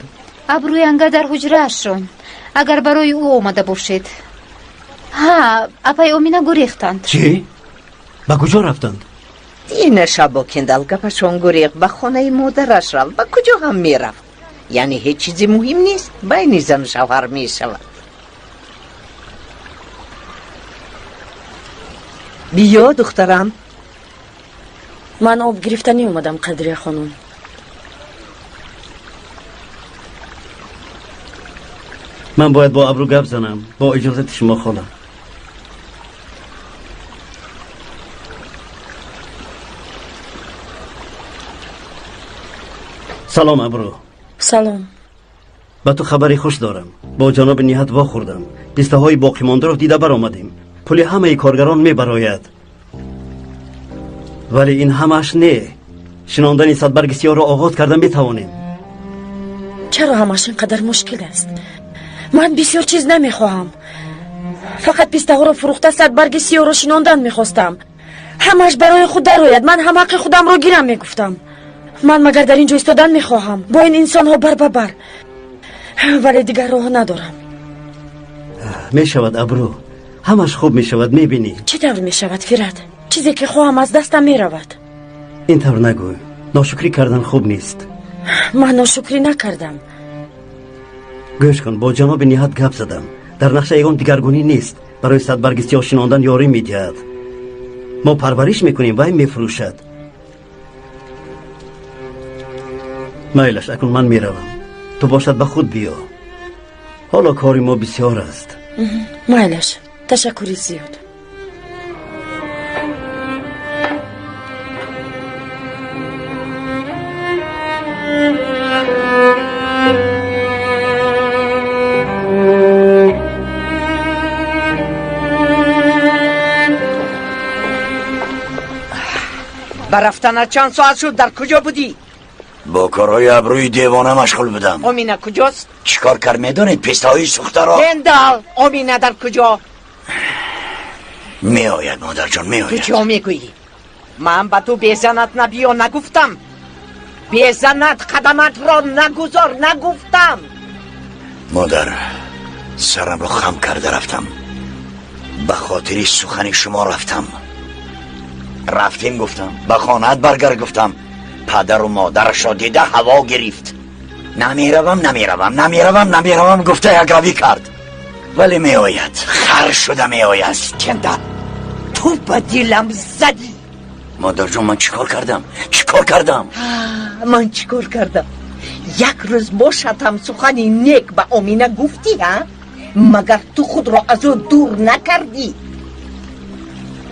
Абрӯянга дар ҳуҷраашон. Агар барои ӯ омада бошед. Ҳа, апаи Омина гурехтанд. Чӣ? Ба куҷо рафтанд? Ина шабо кендал гапашон гурехт, ба хонаи модараш рафт, ба куҷо ҳам мерафт. Яъне ҳеҷ чизи муҳим нест, байни зану шавҳар мешавад. Биё, духтарам. Ман об гирифта неомадам, Қадрия хонум. Ман бояд бо Абрӯ гап занам. Бо иҷозати шумо, хола. Салом, Абрӯ. Салом. Ба ту хабари хуш дорам. Бо ҷаноби Ниҳат вохӯрдам. Пистаҳои боқимондаро дида баромадем. Пули ҳамаи коргарон мебарояд. Вале ин ҳамааш не. Шинондани садбарги сиёҳро оғоз карда метавонем. Чаро ҳамааш ин қадар мушкил аст? Ман бисёр чиз намехоҳам. Фақат пистаҳоро фурӯхта садбарги сиёҳро шинондан мехостам. Ҳамааш барои худ дарояд. Ман ҳам ҳаққи худамро гирам мегуфтам. Ман магар дар ин ҷо истодан мехоҳам? Бо ин инсонҳо бар ба бар. Вале дигар роҳ надорам. Мешавад Абрӯ, ҳамаш хуб мешавад, мебинӣ. Чӣ тавр мешавад, Фират? Чизе ки хоҳам аз дастам меравад. Ин тавр нагӯй, ношукрӣ кардан хуб нест. Ман ношукрӣ накардам. Гӯш кун, бо ҷаноби Ниҳат гап задам. Дар нақша ягон дигаргунӣ нест. Барои садбарги сиёҳ шинондан ёрӣ медиҳад. Мо парвариш мекунем, вай мефурӯшад. Майлаш, акнун ман меравам. Ту бошад ба худ биё. Ҳоло кори мо бисёр аст. Майлаш, ташаккури зиёд. Ба рафтанат чанд соат шуд? Дар куҷо будӣ? Бо корҳои Абрӯи девона машғул будам. Омина куҷост? Чӣ кор кард медонед? Пистаҳои сӯхтаро. Кендал, Омина дар куҷо? Меояд, модарҷон, меояд. Куҷо мегӯӣ? Ман ба ту безанат набиё нагуфтам? Безанат қадаматро нагузор нагуфтам? Модар, сарамро хам карда рафтам. Ба хотири сухани шумо рафтам. Рафтем гуфтам, ба хонаат баргард гуфтам. Падару модарашро дида ҳаво гирифт. Намеравам, намеравам, намеравам, намеравам гуфта якравӣ кард. Вале меояд, хар шуда меояд. Кендал, ту ба дилам задӣ. Модарҷон, ман чӣ кор кардам? Чӣ кор кардам? Ман чӣ кор кардам? Як рӯз бошад ҳам сухани нек ба Омина гуфтӣ, ҳа? Магар ту худро аз ӯ дур накардӣ?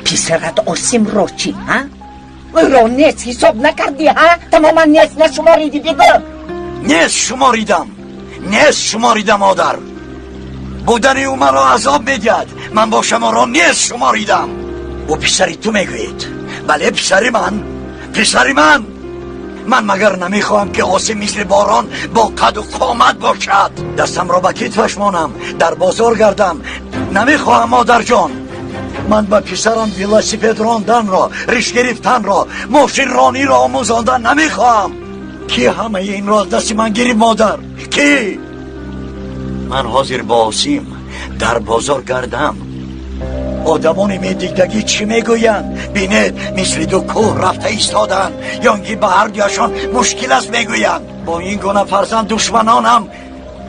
Писарат Осимро чӣ, ҳа? Ӯро нест ҳисоб накардӣ, ҳа? Тамоман нест нашуморидӣ, бигӯ. Нест шуморидам, нест шуморидам, модар. Будани ӯ маро азоб медиҳад. Ман бо шуморо нест шуморидам. Ӯ писари ту мегӯед. Бале, писари ман, писари ман. Ман магар намехоҳам, ки Осим мисли борон бо қаду қомат бошад? Дастамро ба китфаш монам, дар бозор гардам. Намехоҳам, модарҷон. Ман ба писарам велосипед ронданро, риш гирифтанро, мошинрониро омӯзондан намехоҳам. Кӣ ҳамаи инро аз дасти ман гирифт, модар? Кӣ? Ман ҳозир бо Осим дар бозор гардам. Одамони медидагӣ чӣ мегӯянд? Бинед, мисли ду кӯҳ рафта истоданд, ё ин ки ба ҳар дуяшон мушкил аст мегӯянд. Бо ин гуна фарзанд душманонам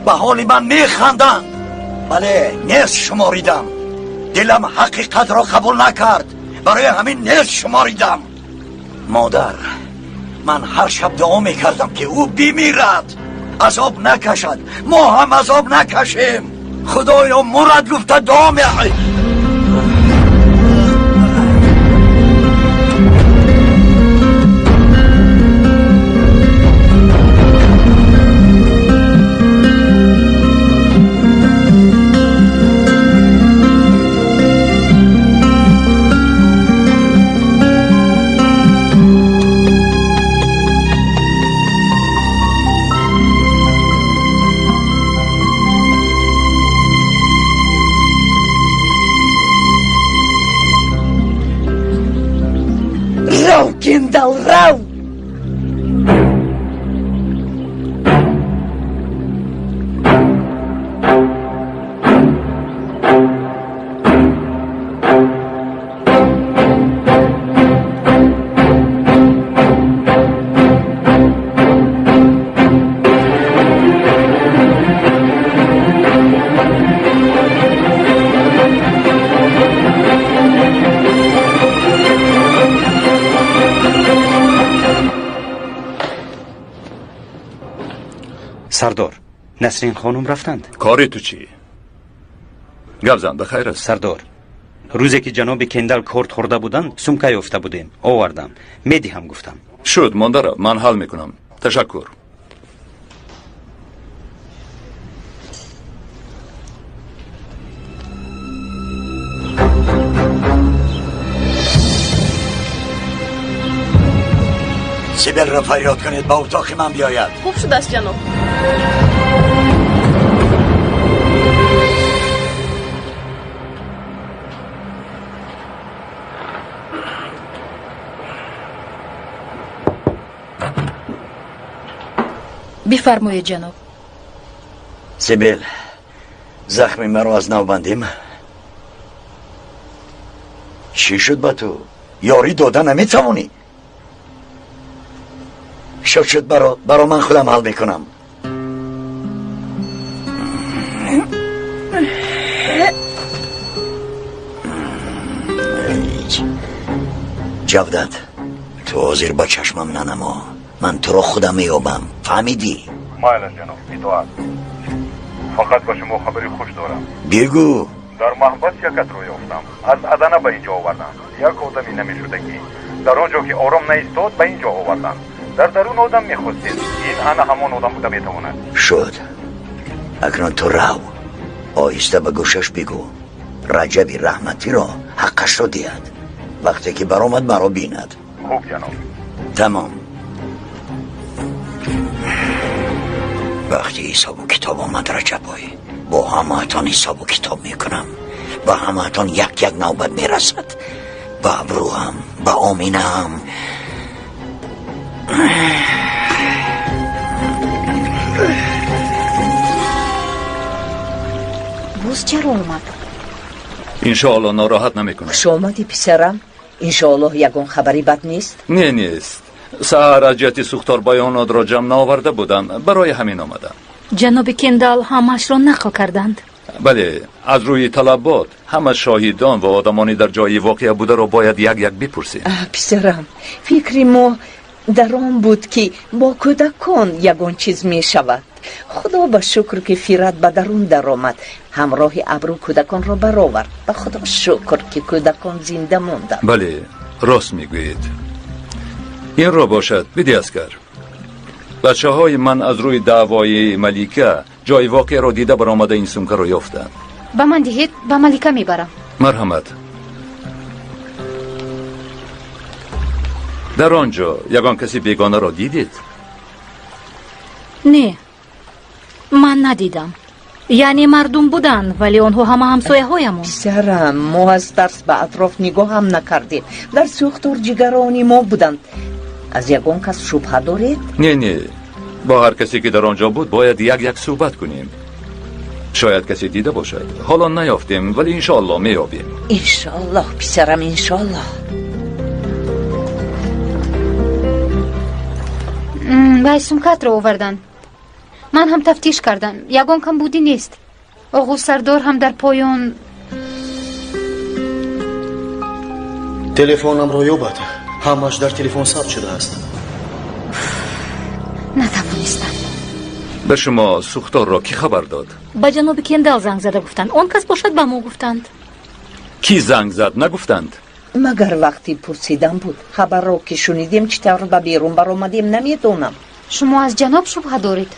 ба ҳоли ман механданд. Бале, нест шуморидам. Дилам ҳақиқатро қабул накард. Барои ҳамин нест шуморидам. Модар, ман ҳар шаб дуо мекардам, ки ӯ бимирад, азоб накашад, мо ҳам азоб накашем. Худоё, мурад гуфта дуо ме. Рав, Кендал, рав! Сардор, Насрин хонум рафтанд. Кори ту чӣ? Гап зан, ба хайр аст. Сардор, рӯзе ки ҷаноби Кендал корт хӯрда буданд, сумка ёфта будем, овардам, медиҳам гуфтам. Шуд, монда рав, ман ҳал мекунам. Ташаккур. Сибелро фарёд кунед, ба утоқи ман биёяд. Хуб шудааст, ҷаноб. Бифармоед, ҷаноб. Сибел, Захми маро аз нав бандем. Чӣ шуд ба ту? Ёрӣ дода наметавонӣ? Шуд, шуд, баро, ман худам ҳал мекунам. Ҷавдат, ту ҳозир ба чашмам нанамо. Ман туро худам меёбам, фаҳмидӣ? Майлаш, ҷаноб, итоат. Фақат ба шумо хабари хуш дорам. Бигӯ. Дар маҳбас як касро ёфтам, аз Адана ба инҷо оварданд. Як одами намешудагӣ. Дар он ҷо ки ором наистод, ба инҷо оварданд. Дар дарун одам мехостед, ин ана ҳамон одам буда метавонад. Шуд. Акнун ту рав, оҳиста ба гӯшаш бигӯ, Раҷаби Раҳматиро ҳаққашро диҳад. Вақте ки баромад, маро бинад. Хуб, ҷаноб. Тамом. Вақти ҳисобу китоб омад, Раҷабой, бо ҳамаатон ҳисобу китоб мекунам. Ба ҳамаатон як як навбат мерасад. Ба Абрӯам, ба Оминаам. Боз чаро омад? Иншоалло нороҳат намекунад. Хуш омадӣ, писарам. Иншоаллоҳ ягон хабари бад нест? Не, нест. Саҳар аз ҷиҳати сӯхтор баёнотро ҷамъ наоварда будам, барои ҳамин омадам. Ҷаноби Кендал ҳамаашро нақл карданд. Бале, аз рӯи талабот ҳама шоҳидон ва одамони дар ҷои воқеа бударо бояд як як бипурсем. Писарам, фикри мо дар он буд, ки бо кӯдакон ягон чиз мешавад. Худо ба шукр, ки Фират ба дарун даромад, ҳамроҳи Абрӯ кӯдаконро баровард. Ба Худо шукр, ки кӯдакон зинда монданд. Бале, рост мегӯед. Инро бошад биди, аскар. Бачаҳои ман аз рӯи даъвои Малика ҷои воқеаро дида баромада ин сумкаро ёфтанд. Ба ман диҳед, ба Малика мебарам. Марҳамат. Дар он ҷо ягон каси бегонаро дидед? Не, ман надидам. Яъне мардум буданд, вале онҳо ҳама ҳамсояҳоямон. Писарам, мо аз тарс ба атроф нигоҳ ҳам накардем. Дар сӯхтор ҷигарони мо буданд. Аз ягон кас шубҳа доред? Не, не, бо ҳар касе ки дар он ҷо буд, бояд як як суҳбат кунем. Шояд касе дида бошад. Ҳоло наёфтем, вале иншоалло меёбем. Иншоаллоҳ, писарам, иншоаллоҳ. Вай сумкатро оварданд. Ман ҳам тафтиш кардам, ягон камбудӣ нест. Оғу сардор ҳам дар поён. Телефонамро ёбад, ҳамааш дар телефон сабт шудааст. Натавонистам. Ба шумо сӯхторро кӣ хабар дод? Ба ҷаноби Кендал занг зада гуфтанд, он кас бошад ба мо гуфтанд. Кӣ занг зад, нагуфтанд? Магар вақти пурсидан буд? Хабарро ки шунидем, чӣ тавр ба берун баромадем, намедонам. Шумо аз ҷаноб шубҳа доред?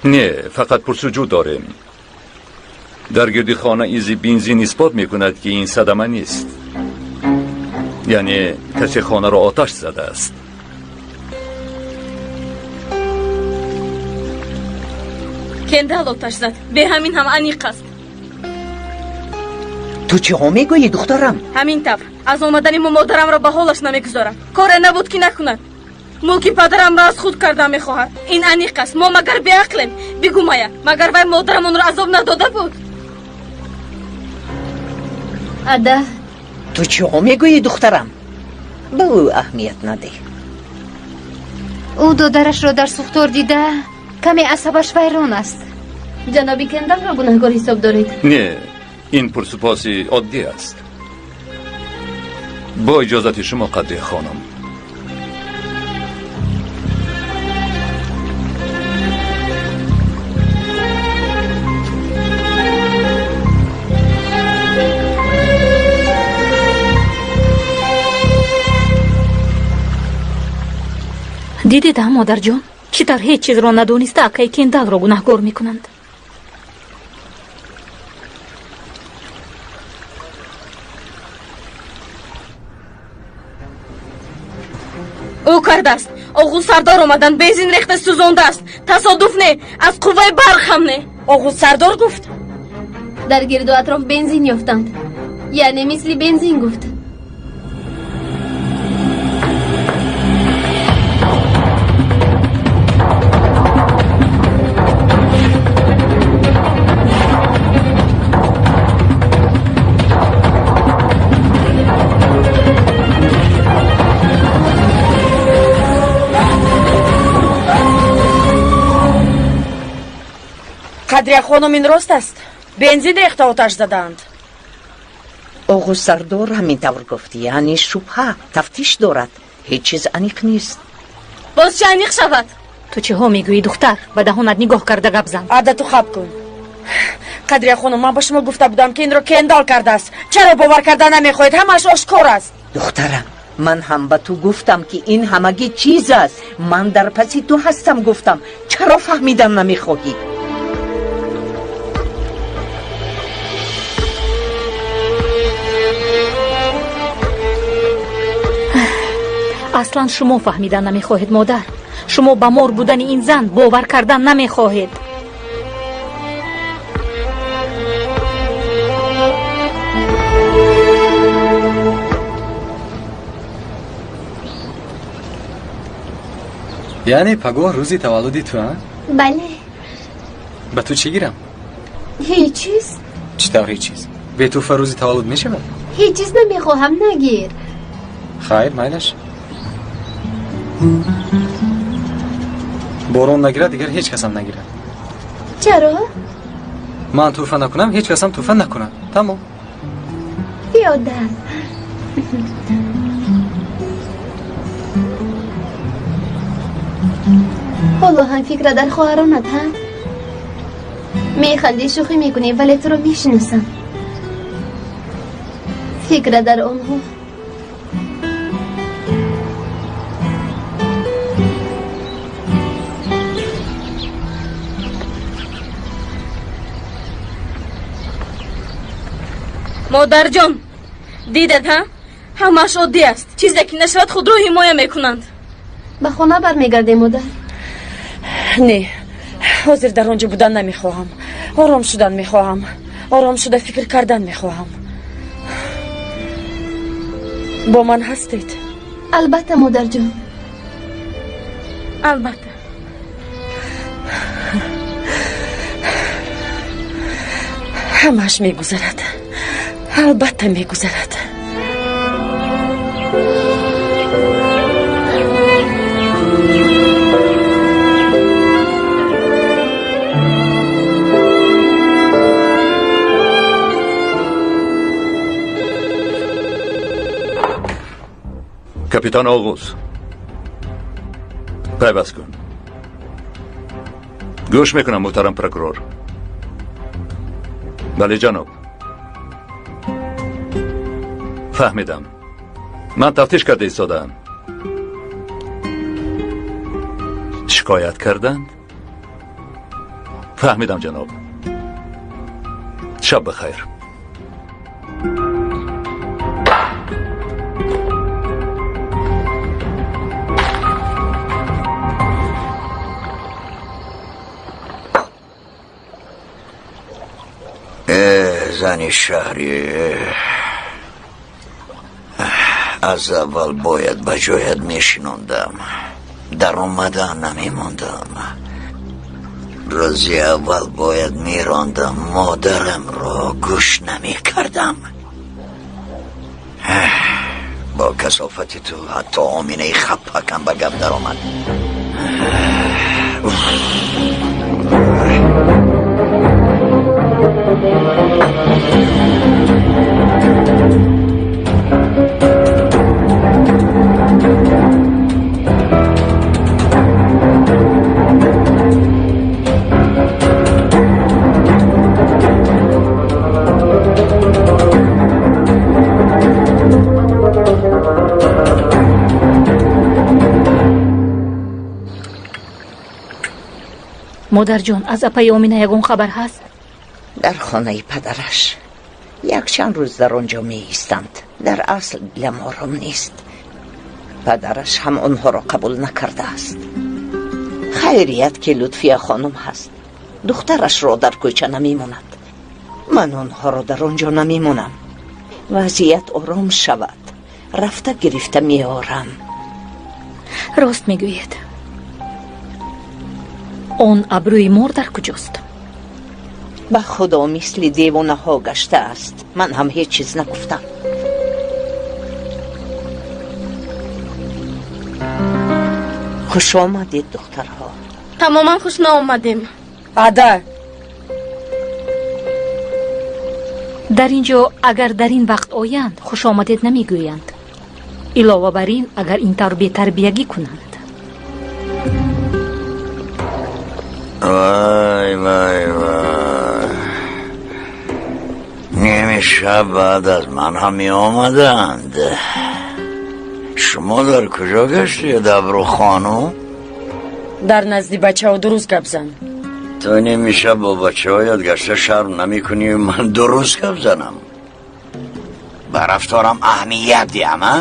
Не, фақат пурсуҷӯ дорем. Дар гирди хона изи бензин исбот мекунад, ки ин садама нест, яъне касе хонаро оташ задааст. Кендал оташ зад, бе ҳамин ҳам аниқ аст. Ту чиҳо мегӯӣ, духтарам? Ҳамин тавр, аз омадани мо модарамро ба ҳолаш намегузорам. Коре набуд, ки накунад. Мулки падарамро аз худ карда мехоҳад, ин аниқ аст. Мо магар беақлем? Бигӯ, Мая, магар вай модарамонро азоб надода буд? Ада. Ту чиҳо мегӯӣ, духтарам? Ба ӯ аҳамият надеҳ. Ӯ додарашро дар сӯхтор дида, каме асабаш вайрон аст. Ҷаноби Кендалро гунаҳкор ҳисоб доред? Не, ин пурсупоси оддӣ аст. Бо иҷозати шумо, Қадрия хонум. Дидед, а, модарҷон, чӣ тавр ҳеҷ чизро надониста акаи Кендалро гунаҳгор мекунанд? Ӯ кардааст. Оғу сардор омадан, бензин рехта сӯзондааст. Тасодуф не, аз қувваи барқ ҳам не. Оғу сардор гуфт. Дар гирду атроф бензин ёфтанд, яъне мисли бензин гуфт. Қадрия хонум, ин рост аст? Бензин рехта оташ задаанд. Оғоз сардор ҳамин тавр гуфт, яъне шубҳа, тафтиш дорад, ҳеҷ чиз аниқ нест. Боз чӣ аниқ шавад? Ту чиҳо мегӯӣ, духтар? Ба даҳонат нигоҳ карда гап зан. Ада, ту хаб кун. Қадрия хонум, ман ба шумо гуфта будам, ки инро Кендал кардааст. Чаро бовар карда намехоҳед? Ҳамааш ошкор аст. Духтарам, ман ҳам ба ту гуфтам, ки ин ҳамагӣ чиз аст. Ман дар паси ту ҳастам, гуфтам. Чаро фаҳмидан намехоҳӣ? Аслан шумо фаҳмидан намехоҳед, модар. Шумо ба мор будани ин зан бовар кардан намехоҳед. Яъне пагоҳ рӯзи таваллуди ту, а? Бале. Ба ту чӣ гирам? Ҳеҷ чиз. Чӣ тавр ҳеҷ чиз? Бетӯҳфа рӯзи таваллуд мешавад? Ҳеҷ чиз намехоҳам, нагир. Хайр, майлаш. Борон нагирад, дигар ҳеҷ касам нагирад. Чаро? Ман тӯҳфа накунам, ҳеҷ касам тӯҳфа накунад. Тамом. Беодаб. Ҳоло ҳам фикра дар хоҳаронат, ҳа? Механдӣ, шӯхӣ мекунӣ, вале туро мешиносам. Фикра дар онҳо. Модарҷон, дидед, ҳа? Ҳамааш оддӣ аст. Чизе ки нашавад, худро ҳимоя мекунанд. Ба хона бармегардем, модар? Не, ҳозир дар он ҷо будан намехоҳам. Ором шудан мехоҳам. Ором шуда фикр кардан мехоҳам. Бо ман ҳастед? Албатта, модарҷон. Албатта. Ҳамааш мегузарад. Албатта мегузарад. Капитан Оғуз, пайваст кун. Гӯш мекунам, муҳтарам прокурор. Бале, ҷаноб, фаҳмидам. Ман тафтиш карда истодаам. Шикоят карданд? Фаҳмидам, ҷаноб. Шаб бахайр. Зани шаҳрӣ, аз аввал бояд ба ҷоят мешинондам, даромада намемондам. Рӯзи аввал бояд мерондам, модарамро гӯш намекардам. Бо касофати ту ҳатто Оминаи хаппакам ба гап даромад. Модарҷон, аз апаи Омина ягон хабар ҳаст? Дар хонаи падараш якчанд рӯз дар он ҷо меистанд. Дар асл дилам ором нест. Падараш ҳам онҳоро қабул накардааст. Хайрият, ки Лутфия хонум ҳаст. Духтарашро дар кӯча намемонад. Ман онҳоро дар он ҷо намемонам. Вазъият ором шавад, рафта гирифта меорам. Рост мегӯед. Он абрӯи мор дар куҷост? Ба худо, мисли девонаҳо гаштааст. Ман ҳам ҳеҷ чиз нагуфтам. Хуш омадед, духтарҳо. Тамоман хуш наомадем. Ада, Дар ин ҷо агар дар ин вақт оянд, хушомадед намегӯянд. Илова бар ин, агар ин тавр бетарбиягӣ кунанд. Вай, вай, вай, ними шаб баъд аз ман ҳам меомаданд. Шумо дар куҷо гаштед, Абру хонум? Дар назди бачаҳо дуруст гап зан. Ту ними шаб бо бачаҳоят гашта шарм намекунӣ, ман дуруст гап занам? Ба рафторам аҳамият диҳам, а?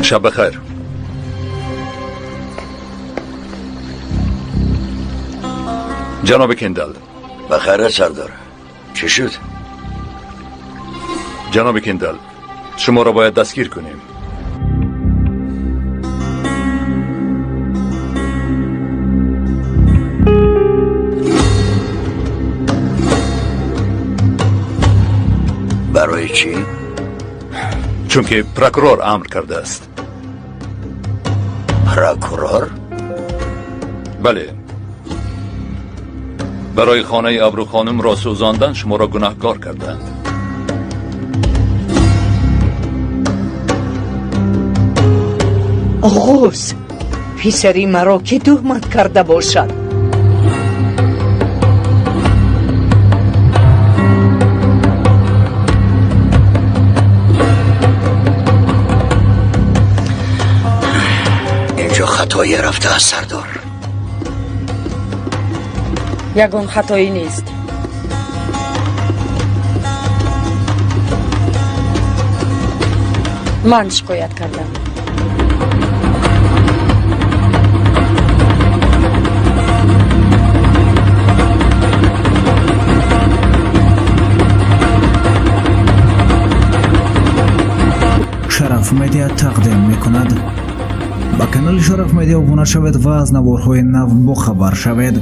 Шаб бахайр. Ҷаноби Кендал. Бахайр, сардор. Чӣ шуд? Ҷаноби Кендал, шуморо бояд дастгир кунем. Барои чӣ? Чунки прокурор амр кардааст. Прокурор? Бале. Барои хонаи Абру хонумро сӯзондан шуморо гунаҳкор карданд. Оғоз, писари маро ки туҳмат карда бошад? Инҷо хатое рафтааст, сардор. Ягон хатоӣ нест. Ман шикоят кардам. Шараф Медиа тақдим мекунад. Ба канали Шараф Медиа обуна шавед ва аз наворҳои нав бохабар шавед.